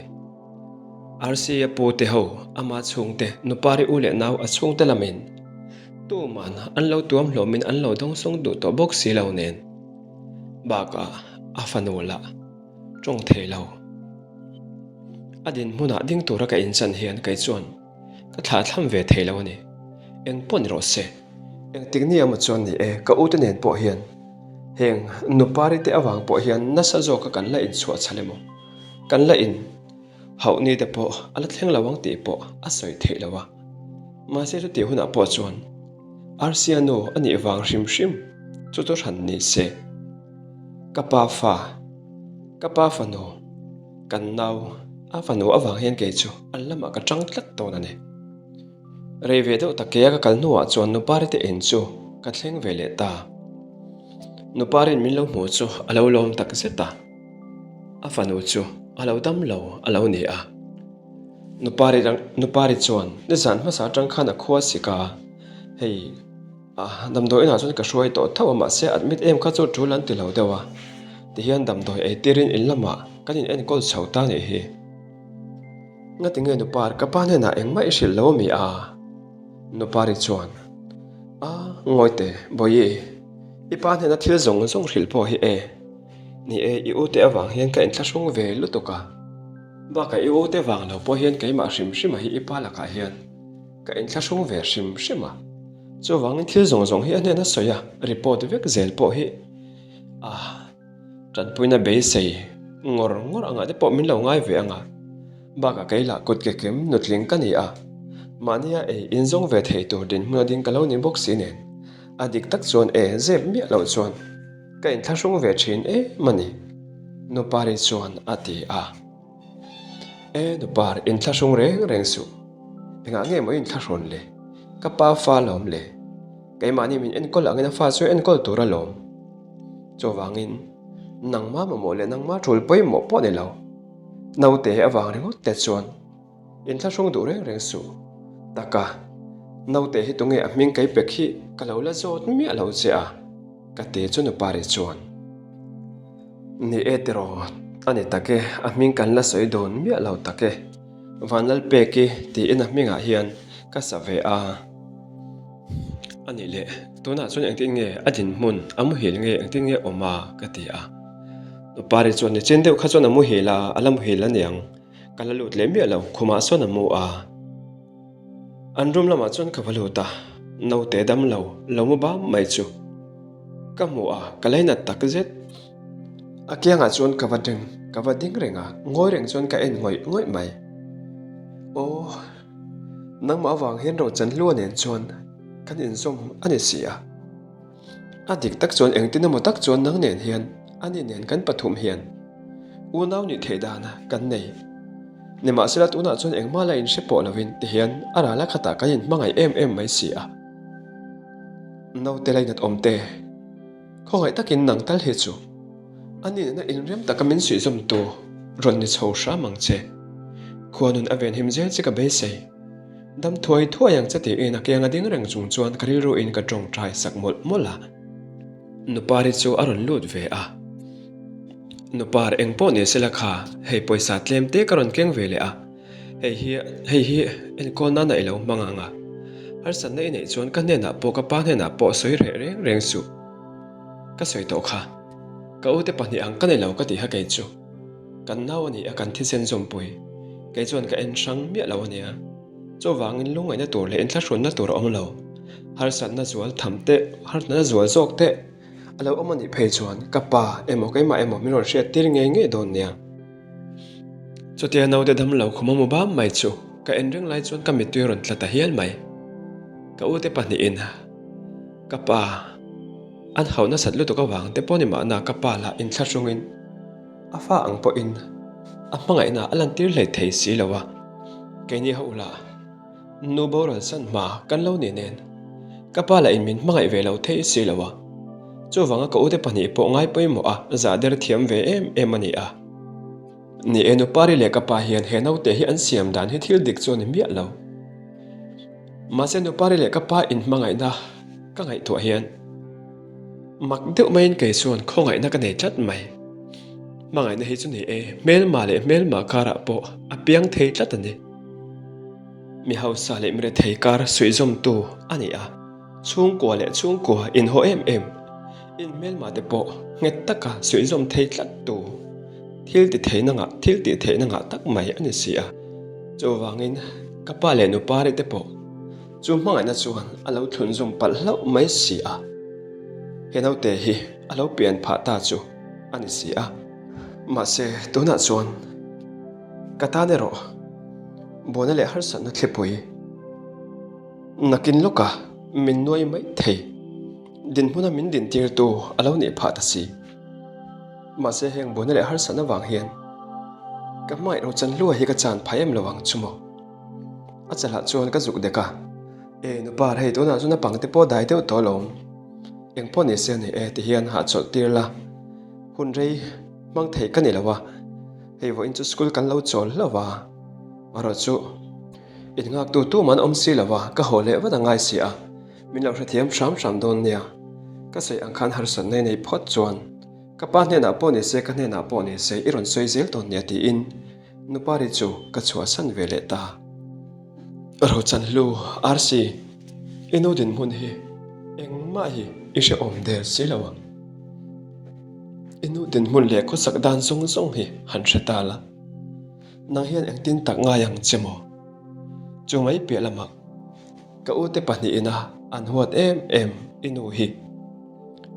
Rca pu te ho, ama chhungte, nupari u leh nau a chhungte lamin tuman an lo tuam hlawmin an lo dawngsawng duh tawh bawk si lo nen. Bakah a fanu lah tawng thei lo. A dinhmunah ding tura ka inchan hian kei chuan ka thlahthlam ve thei lo a ni. Eng pawh ni rawh se. Engtik ni emaw chuan ni e, ka ute nen pawh hian heng nupari te avang pawh hian nasa zawka kan la inchhuah chhal emaw? Kan la in hauh ni te pawh a la thleng lo ang tih pawh a sawi theih lo a. Mahse chutih hunah pawh chuan Arsia nu a nih vang hrim hrim chu chu hran ni se. Ka pa fa, ka pa fanu, kan nau a fanu avang hian kei chu an lamah ka tang tlat dawn a ni. Rei ve deuh tak kea ka kal hnuah chuan Nupari te in chu ka thleng ve leh ta. Nupari'n min lo hmuh chu a lo lawm tak zet a. A fanu chu a lo dam lo a lo ni a. Nupari Nupari chuan nizan hmasa atang khan a khua sik a, hei a damdawi inah chuan ka hruai tawh tho a mahse admit em kha chu tul an ti lo deuh a, tihian damdawi ei tirin in lamah kan in enkawl chho ta nih hi. Ngatinge Nupar ka pa hnenah engmah i hrilh lo ami a? Nupari chuan A ngawite Bawihi i pa hnena thil zawng zawng hrilh pawh hi e. Ni e, i ute avang hian ka inthlahrung ve lutuk a. Bakah i ute vang lo pawh hian keimah hrim hrima hi i pa lakah hian ka inthlahrung ve hrim hrim a. Chuvangin thil zawng zawng hi a hnena sawi a, report vek zel pawh hi a tanpuina beisei ngawr ngawr angah te pawh min lo ngai ve ang a. Bakah kei lah kut ke kem nutling ka ni a, mahnia ei inzawng ve thei tur dinhmun a ding ka lo ni bawk si nen a dik tak chuan e zep miah loh chuan Ka inthlahrung ve thin em a ni, Nupari chuan a ti a. E nupar, inthlahrung reng reng suh. Engah nge maw i inthlahrawn le? Ka pa fa lawm le. Keimahni min enkawl angin a fa chu enkawl tur alawm. Chuvangin, nangma mamawh leh nangma tul pawimawh pawh ni lo. Naute avang ringawt te chuan inthlahrung duh reng reng suh. Taka, naute hi tunge a hming kei pek hi ka lo la zawt miah lo che a, ka ti chu Nupari chuan. Ni e tiraw, a ni tak e, a hming kan la sawi dawn miah lo tak e. Vanlalpeki tiin a hmingah hian ka sa ve a. A nih leh, tunah chuan engtin nge a dinhmun a muhil nge engtin nge awm a? ka ti a. Nupari chuan nichin deuh kha chuan a muhil a, a la muhil a niang. Ka la lut leh miah lo, khumah sawn a mu a. An room lamah chuan ka va lut a, naute dam lo, lo mu bam mai chu ka hmu a, ka lainat tak zet. A kiangah chuan ka va ding, ka va ding reng a, ngawi reng chuan ka en ngawih ngawih mai. Aw, nangmah avang hian Rochanhlua nen chuan kan inzawm a ni si a. A dik tak chuan engtin emaw tak chuan nang nen hian ani nen kan pathum hian unau nih theih dan kan nei. Nimahsela tunah chuan engmah la inhre pawh lovin tihian a ral a khatah kan inhmangaih em em mai si a. Naute lainat awm te, khawngaih takin nang tal hi chu ani nena inrem taka min suihzawmtu rawn ni chho hram ang che. Khuanun a venhim zel che ka beisei. Dam thuai thuai ang che tiin a kianga ding reng chung chuan ka rilru in ka tawngtai sak mawlh mawlh a. Nupari chu a rawn lut ve a. Nupar eng pawh ni sela kha hei pawisa tlem te ka rawn keng ve leh a, hei hi hei hi enkawl nana i lo hmang ang a. Harsatna i neih chuan ka hnenah pawh ka pa hnenah pawh sawi reh reng reng suh. Ka sawi tawh kha. Ka ute pahnih ang ka nei lo ka tih kha kei chu. Kan nau a ni a, kan thisen zawmpui. Kei chuan ka en hrang miah lo a nia. Chuvangin lungngaihna tur leh inthlahrunna tur a awm lo. Harsatna zual tham teh, harsatna zual zawk teh a lo awm a nih phei chuan ka pa emaw keimah emaw min rawn hriat tir ngei ngei dawn nia. Chutia naute dam lo khum a mu bam mai chu ka en reng lai chuan ka mittui a rawn tla ta hial mai. Ka ute pahnihin ka pa an hauh nasat lutuk avang te pawh ni mahna ka pa lah inthlahrungin A fa ang pawhin a hmangaihna a lantir hlei thei si lo a, keini ho lah nu boral san hma kan lo ni nen ka pa lah in min hmangaih ve lo thei si lo a, chuvanga ka ute pahnih pawh ngai pawimawh a zah der thiam ve em em a ni a. Ni e, Nupari leh ka pa hian he naute hi an siam dan hi thil dik chu a ni miah lo. Mahse Nupari leh ka pa inhmangaihna ka ngaihtuah hian Mak deuh maiin kei chuan khawngaihna ka nei tlat mai. Hmangaihna hi chu ni e, hmelma leh hmelma karah pawh a piang thei tlat a ni. Mi hausa leh mi rethei kar suihzawmtu a ni a, chhungkua leh chhungkua inhaw em em, in hmelma te pawh nghet taka suihzawm thei tlat tu, thil ti theihna ngah thil tih theihna ngah tak mai a ni si a. Chuvangin ka pa leh nupari te pawh Chu hmangaihna chuan a lo thlunzawm palh hlauh mai si a, he naute hi a lo pian phah ta chu a ni si a. Mahse, tunah chuan ka tan erawh buaina leh harsatna thlipui nakin lawka min nuai mai thei dinhmuna min dintirtu a lo nih phah ta si. Mahse, heng buaina leh harsatna vang hian ka hmangaih ro chanhlua hi ka chan phah em lo ang chu maw? A chalah chuan ka zuk dek a, E nupa hei tunah chuan a pangte pawh dai deuh tawh alawm, eng pawh ni se a ni e ti hian hahchawlh tir la, hun rei hmang thei ka ni lo a, hei vawiin chu school kan lo chawl hlauh va, erawh chu in nghaktu tumah an awm si lo a, ka haw leh vat a ngai si a, min lo hrethiam hram hram dawn nia, ka sawi ang khan harsatna i nei phawt chuan ka pa hnenah pawh ni se ka hnenah pawh ni se i rawn sawi zel dawn nia tiin Nupari chu ka chhuahsan ve leh ta. Rochanhlu, RC, i nu dinhmun hi engmah hi i hrehawm der si lo ang. I nu dinhmun leh khawsak dan zawng zawng hi han hre ta la, nang hian engtin tak ngai ang che maw? Chu mai piah lamah ka ute pahnihin a an huat em em i nu hi.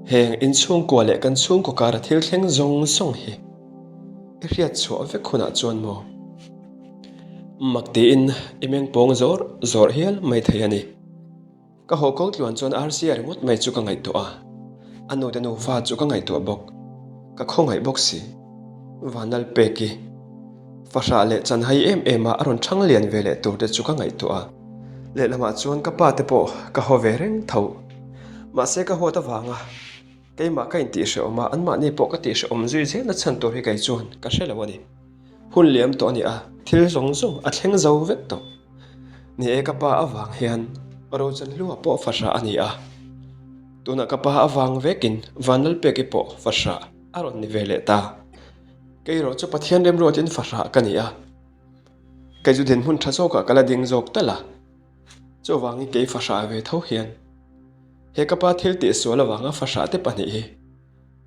Heng inchhungkua leh kan chhungkaw kara thil thleng zawng zawng hi. I hriat chhuah vek hunah chuan maw? Mak tiin i meng pawng zawr zawr hial mai thei a ni. Ka haw kawng tluan chuan Rca ringawt mai chu ka ngaihtuah a, a nute nufa chu ka ngaihtuah bawk. Ka khawngaih bawk si. Vanlalpeki. Fahrah leh chanhai em em a a rawn thang lian ve leh tur te chu ka ngaihtuah a. Lehlamah chuan ka pa te pawh ka haw ve reng tho. Mahse ka huat avanga keimah ka intihhrehawm a, anmahni pawh ka tihhrehawm zui zelna chhan tur hi kei chuan ka hre lo a ni. Hun liam tawh a ni a, thil zawng zawng a thleng zo vek tawh. Ni e ka pa avang hian Rochanhlua pawh fahrah a ni a. Tunah ka pa avang vekin Vanlalpeki pawh fahrah a rawn ni ve leh ta. Kei erawh chu Pathian remruatin fahrah ka ni a, kei chu dinhmun tha zawkah ka la ding zawk tal a, chuvangin kei fahrah ve tho hian he ka pa thil tihsual avanga fahrah te pahnih hi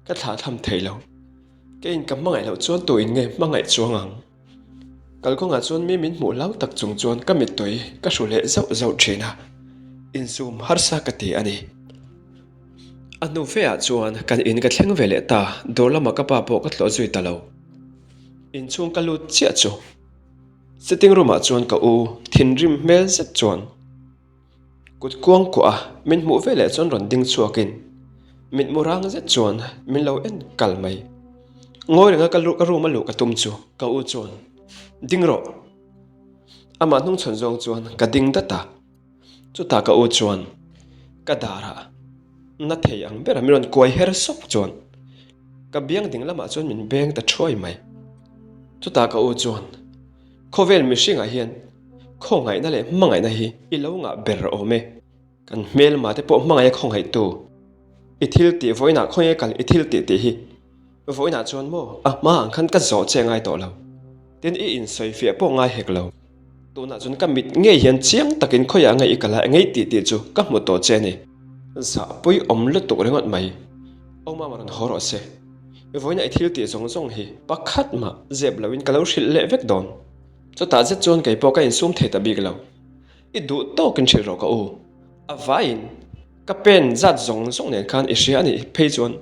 ka thlahthlam thei lo. Keiin ka hmangaih loh chuan tuin nge hmangaih chuang ang? Kalkawngah chuan mi min hmuh hlau tak chung chuan ka mittui ka hru leh zauh zauh thin a, insum harsa ka ti a ni. A hnu feah chuan kan in ka thleng ve leh ta, dawr lamah ka pa pawh ka tlawh zui ta lo. Inchhung ka lut chiah chu sitting room ah chuan ka u thinrim hmel zet chuan Kut kuang kuah a min hmuh ve leh chuan rawn ding chhuakin mitmu rang zet chuan min lo en kal mai. Ngawi renga ka ka room a luh ka tum chu ka u chuan ding rawh. Amah hnungchhawn zawng chuan ka ding dat a, chutah ka u chuan ka darah na thei ang bera min rawn kuai her sawk chuan ka biang ding lamah chuan min beng ta thuai mai. Chutah ka u chuan Khawvel mihringah hian khawngaihna leh hmangaihna hi i lo ngah ber awm e. Kan hmelma te pawh hmangaih a khawngaihtu i thil tih vawiinah khawnge kal i thil tih tih hi vawiinah chuan maw a hma ang khan ka zawh che ngai tawh lo. Tin i insawifiah pawh ngai hek lo. Tunah chuan ka mit ngei hian chiang takin khawiah nge i kal a engei tih tih chu ka hmu tawh che a ni. Zahpui awm lutuk ringawt mai. Aw mama rawn haw rawh se. Vawiinah i thil tih zawng zawng hi pakhat mah zep loin ka lo hrilh leh vek dawn. Chutah zet chuan kei pawh ka insum thei ta bik lo. I duh tawkin hrilh rawh ka u. A vaiin ka pen zat zawng zawng nen khan i hria a nih phei chuan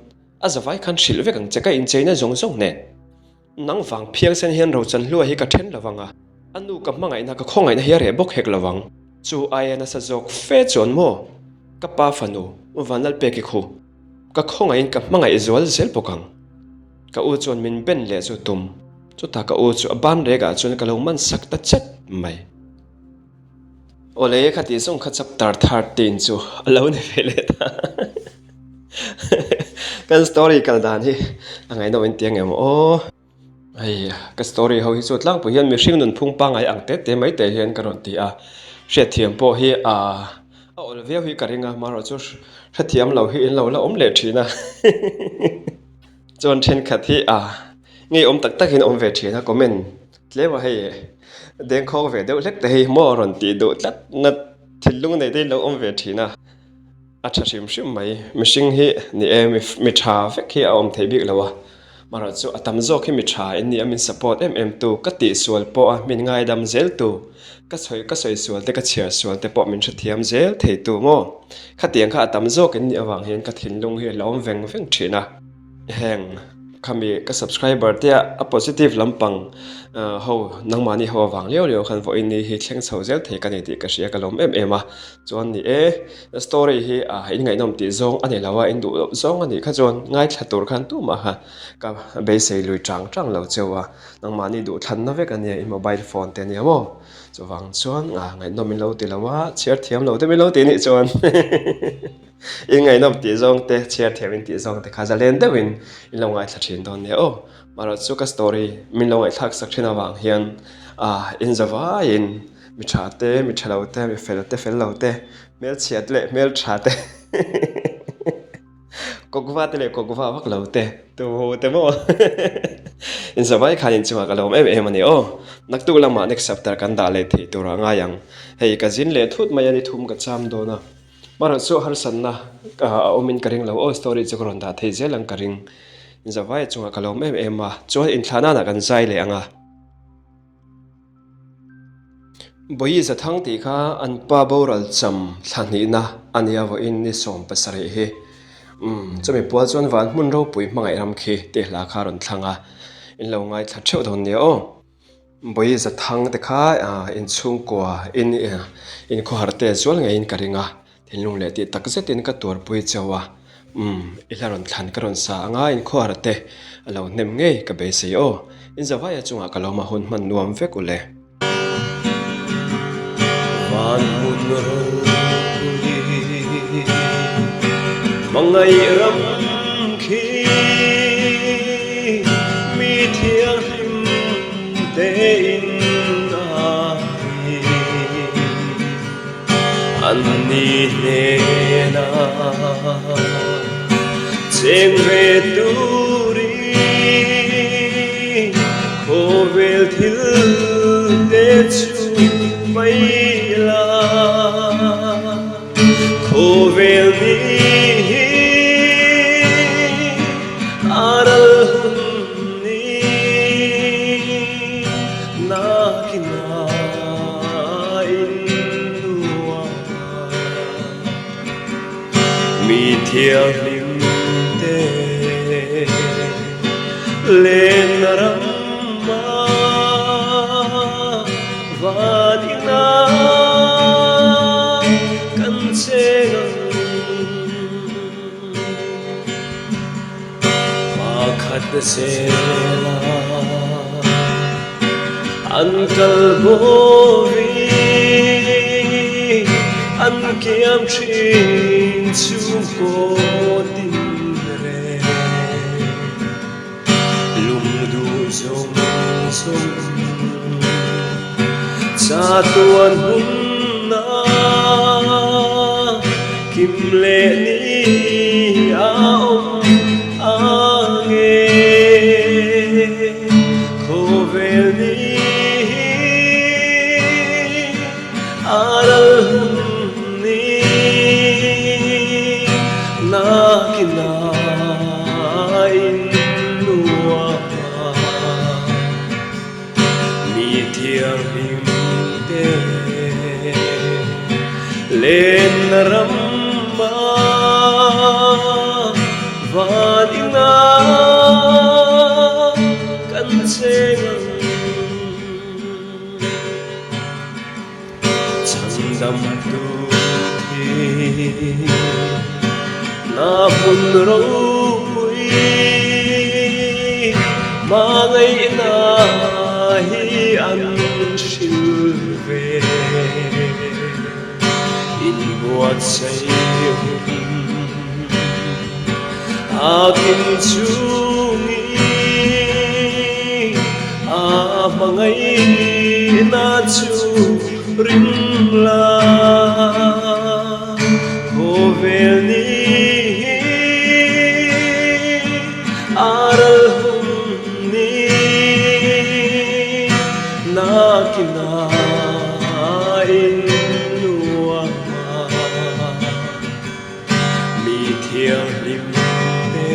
a zavai khan hrilh vek ang che ka incheina zawng zawng nen. Nang vang phiangsen hian Rochanhlua hi ka then lo vang a, a nu ka hmangaihna ka khawngaihna hi a reh bawk hek lo vang. Chu aia nasa zawk fe chuan maw ka pa fanu Vanlalpeki khu ka khawngaihin ka hmangaih zual zel bawk ang. Ka u chuan min ben leh chu tum, chutah ka u chu a ban rekah chuan ka lo man sak ta chat mai. Awle kha tih zawng kha chapter 13 chu a lo ni ve leh ta. Kan story kal dan hi a ngaihnawm in ti ang em aw. Hei ka story ho hi chu tlangpui hian mihring nunphung pangngai ang te te mai te hian ka rawn ti a, hriatthiam pawh hi a awl viau hi ka ring a, amaherawhchu hrethiam lo hi in lo la awm leh thin a chuan thenkhat hi a ngeiawm tak tak in awm ve thin a comment tlem a hei dengkhawng ve deuh hlek te hi maw rawn tih duh tlat na thinlung nei te in lo awm ve thin a. A tha hrim hrim mai. Mihring hi ni e, mi tha vek hi a awm thei bik lo a. Marawh chu a tam zawk hi mi tha in ni a, min support em em tu, ka tihsual pawh a min ngaidam zel tu, ka sawi ka sawi sual te ka chhiar sual te pawh min hrethiam zel thei tu maw? Khatiang kha a tam zawk in nih avang hian ka thinlung hi a lawm veng veng thin a. Heng khami ka subscriber te a positive lampang ho nangmahni ho avang liau liau khan vawiin ni hi thleng chho zel thei ka ni tih ka hria ka lawm em em a. Chuan ni e, story hi a inngaihnawm tih zawng a ni lo a, in duh loh zawng a nih kha chuan ngaithla tur khan tumah kha ka beisei lui chang chang lo cheu a, nangmahni duhthlanna vek a nia i mobile phone te ania maw? Chuvang chuan ngaihnawm in lo ti lo a, chhiar thiam lo deuh in lo ti nih chuan inngaihnawm tih zawng te, chhiar thiam in tih zawng te kha zalen deuhin in lo ngaithla thin dawn nia aw. Marawh chu ka story min lo ngaihthlak sak thin avang hian in zavaiin Mi tha te, mi tha lo te, mi fel te, fel lo te, hmelchhia te leh hmeltha te, kawkva te leh kawkva vak lo te, tuhu te maw inzavai khan inchungah ka lawm em em a ni aw. Naktuk lamah next chapter kan dah leh theih turah ngai ang. Hei ka zin leh thut mai a ni thum ka cham dawn a. Marawh chu harsatna a awmin ka ring lo aw, story chu ka rawn dah thei zel ang ka ring. Inzavai chungah ka lawm em em a, chuan inthlahna ah kan zai leh ang a. Bawi Zathang tih kha an pa boral cham thla hnihna a nia vawiin ni 17 hi. Umm, chumi pual chuan van hmun ropui hmangaih ram khi tih hla kha a rawn thlang a, in lo ngaithla theuh dawn nia aw. Bawi Zathang te kha inchhungkua in inkhawhar te zual ngeiin ka ring a, Thinlung leh tih tak zetin ka tuarpui chauh a, umm, i hla rawn thlan ka rawn sa anga inkhawhar te a lo hnem ngei ka beisei aw. Inzavaia chungah ka lawm a hun hman nuam vek u le. Van hmun ropui hmangaih ram khi mi thianghlim tein a ni. An ni hnena cheng ve turin khawvel thil te chu mai la. Khawvel ni hi a ral hun ni nakinah in nuam mi thianghlim te lenna ramah van inah kan cheng ang. Pakhat zela an kal bawrin an kiam thin chhungkaw tin reng lungduh zawng zawng chatuan hunna kim leh ni a awm ang e. Khawvel ni hi a ral hun ni nakinah in nuam a. Mi thianghlim te lenna ramah van inah kan cheng ang. Chhandam tu thi na hmun ropui hmangaihna hi an hril ve. Inbuatsaih hun a kim chungin a hmangaihna chu ring la. Khawvel ni hi a ral hun ni nakinah in nuam a mi thianghlim te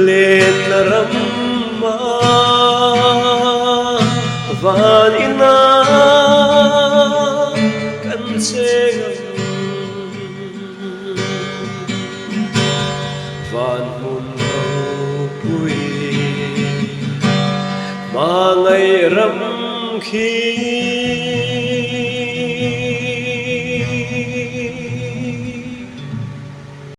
lenna ramah van inah kan cheng ang. Van hmun ropui hmangaih ram khi.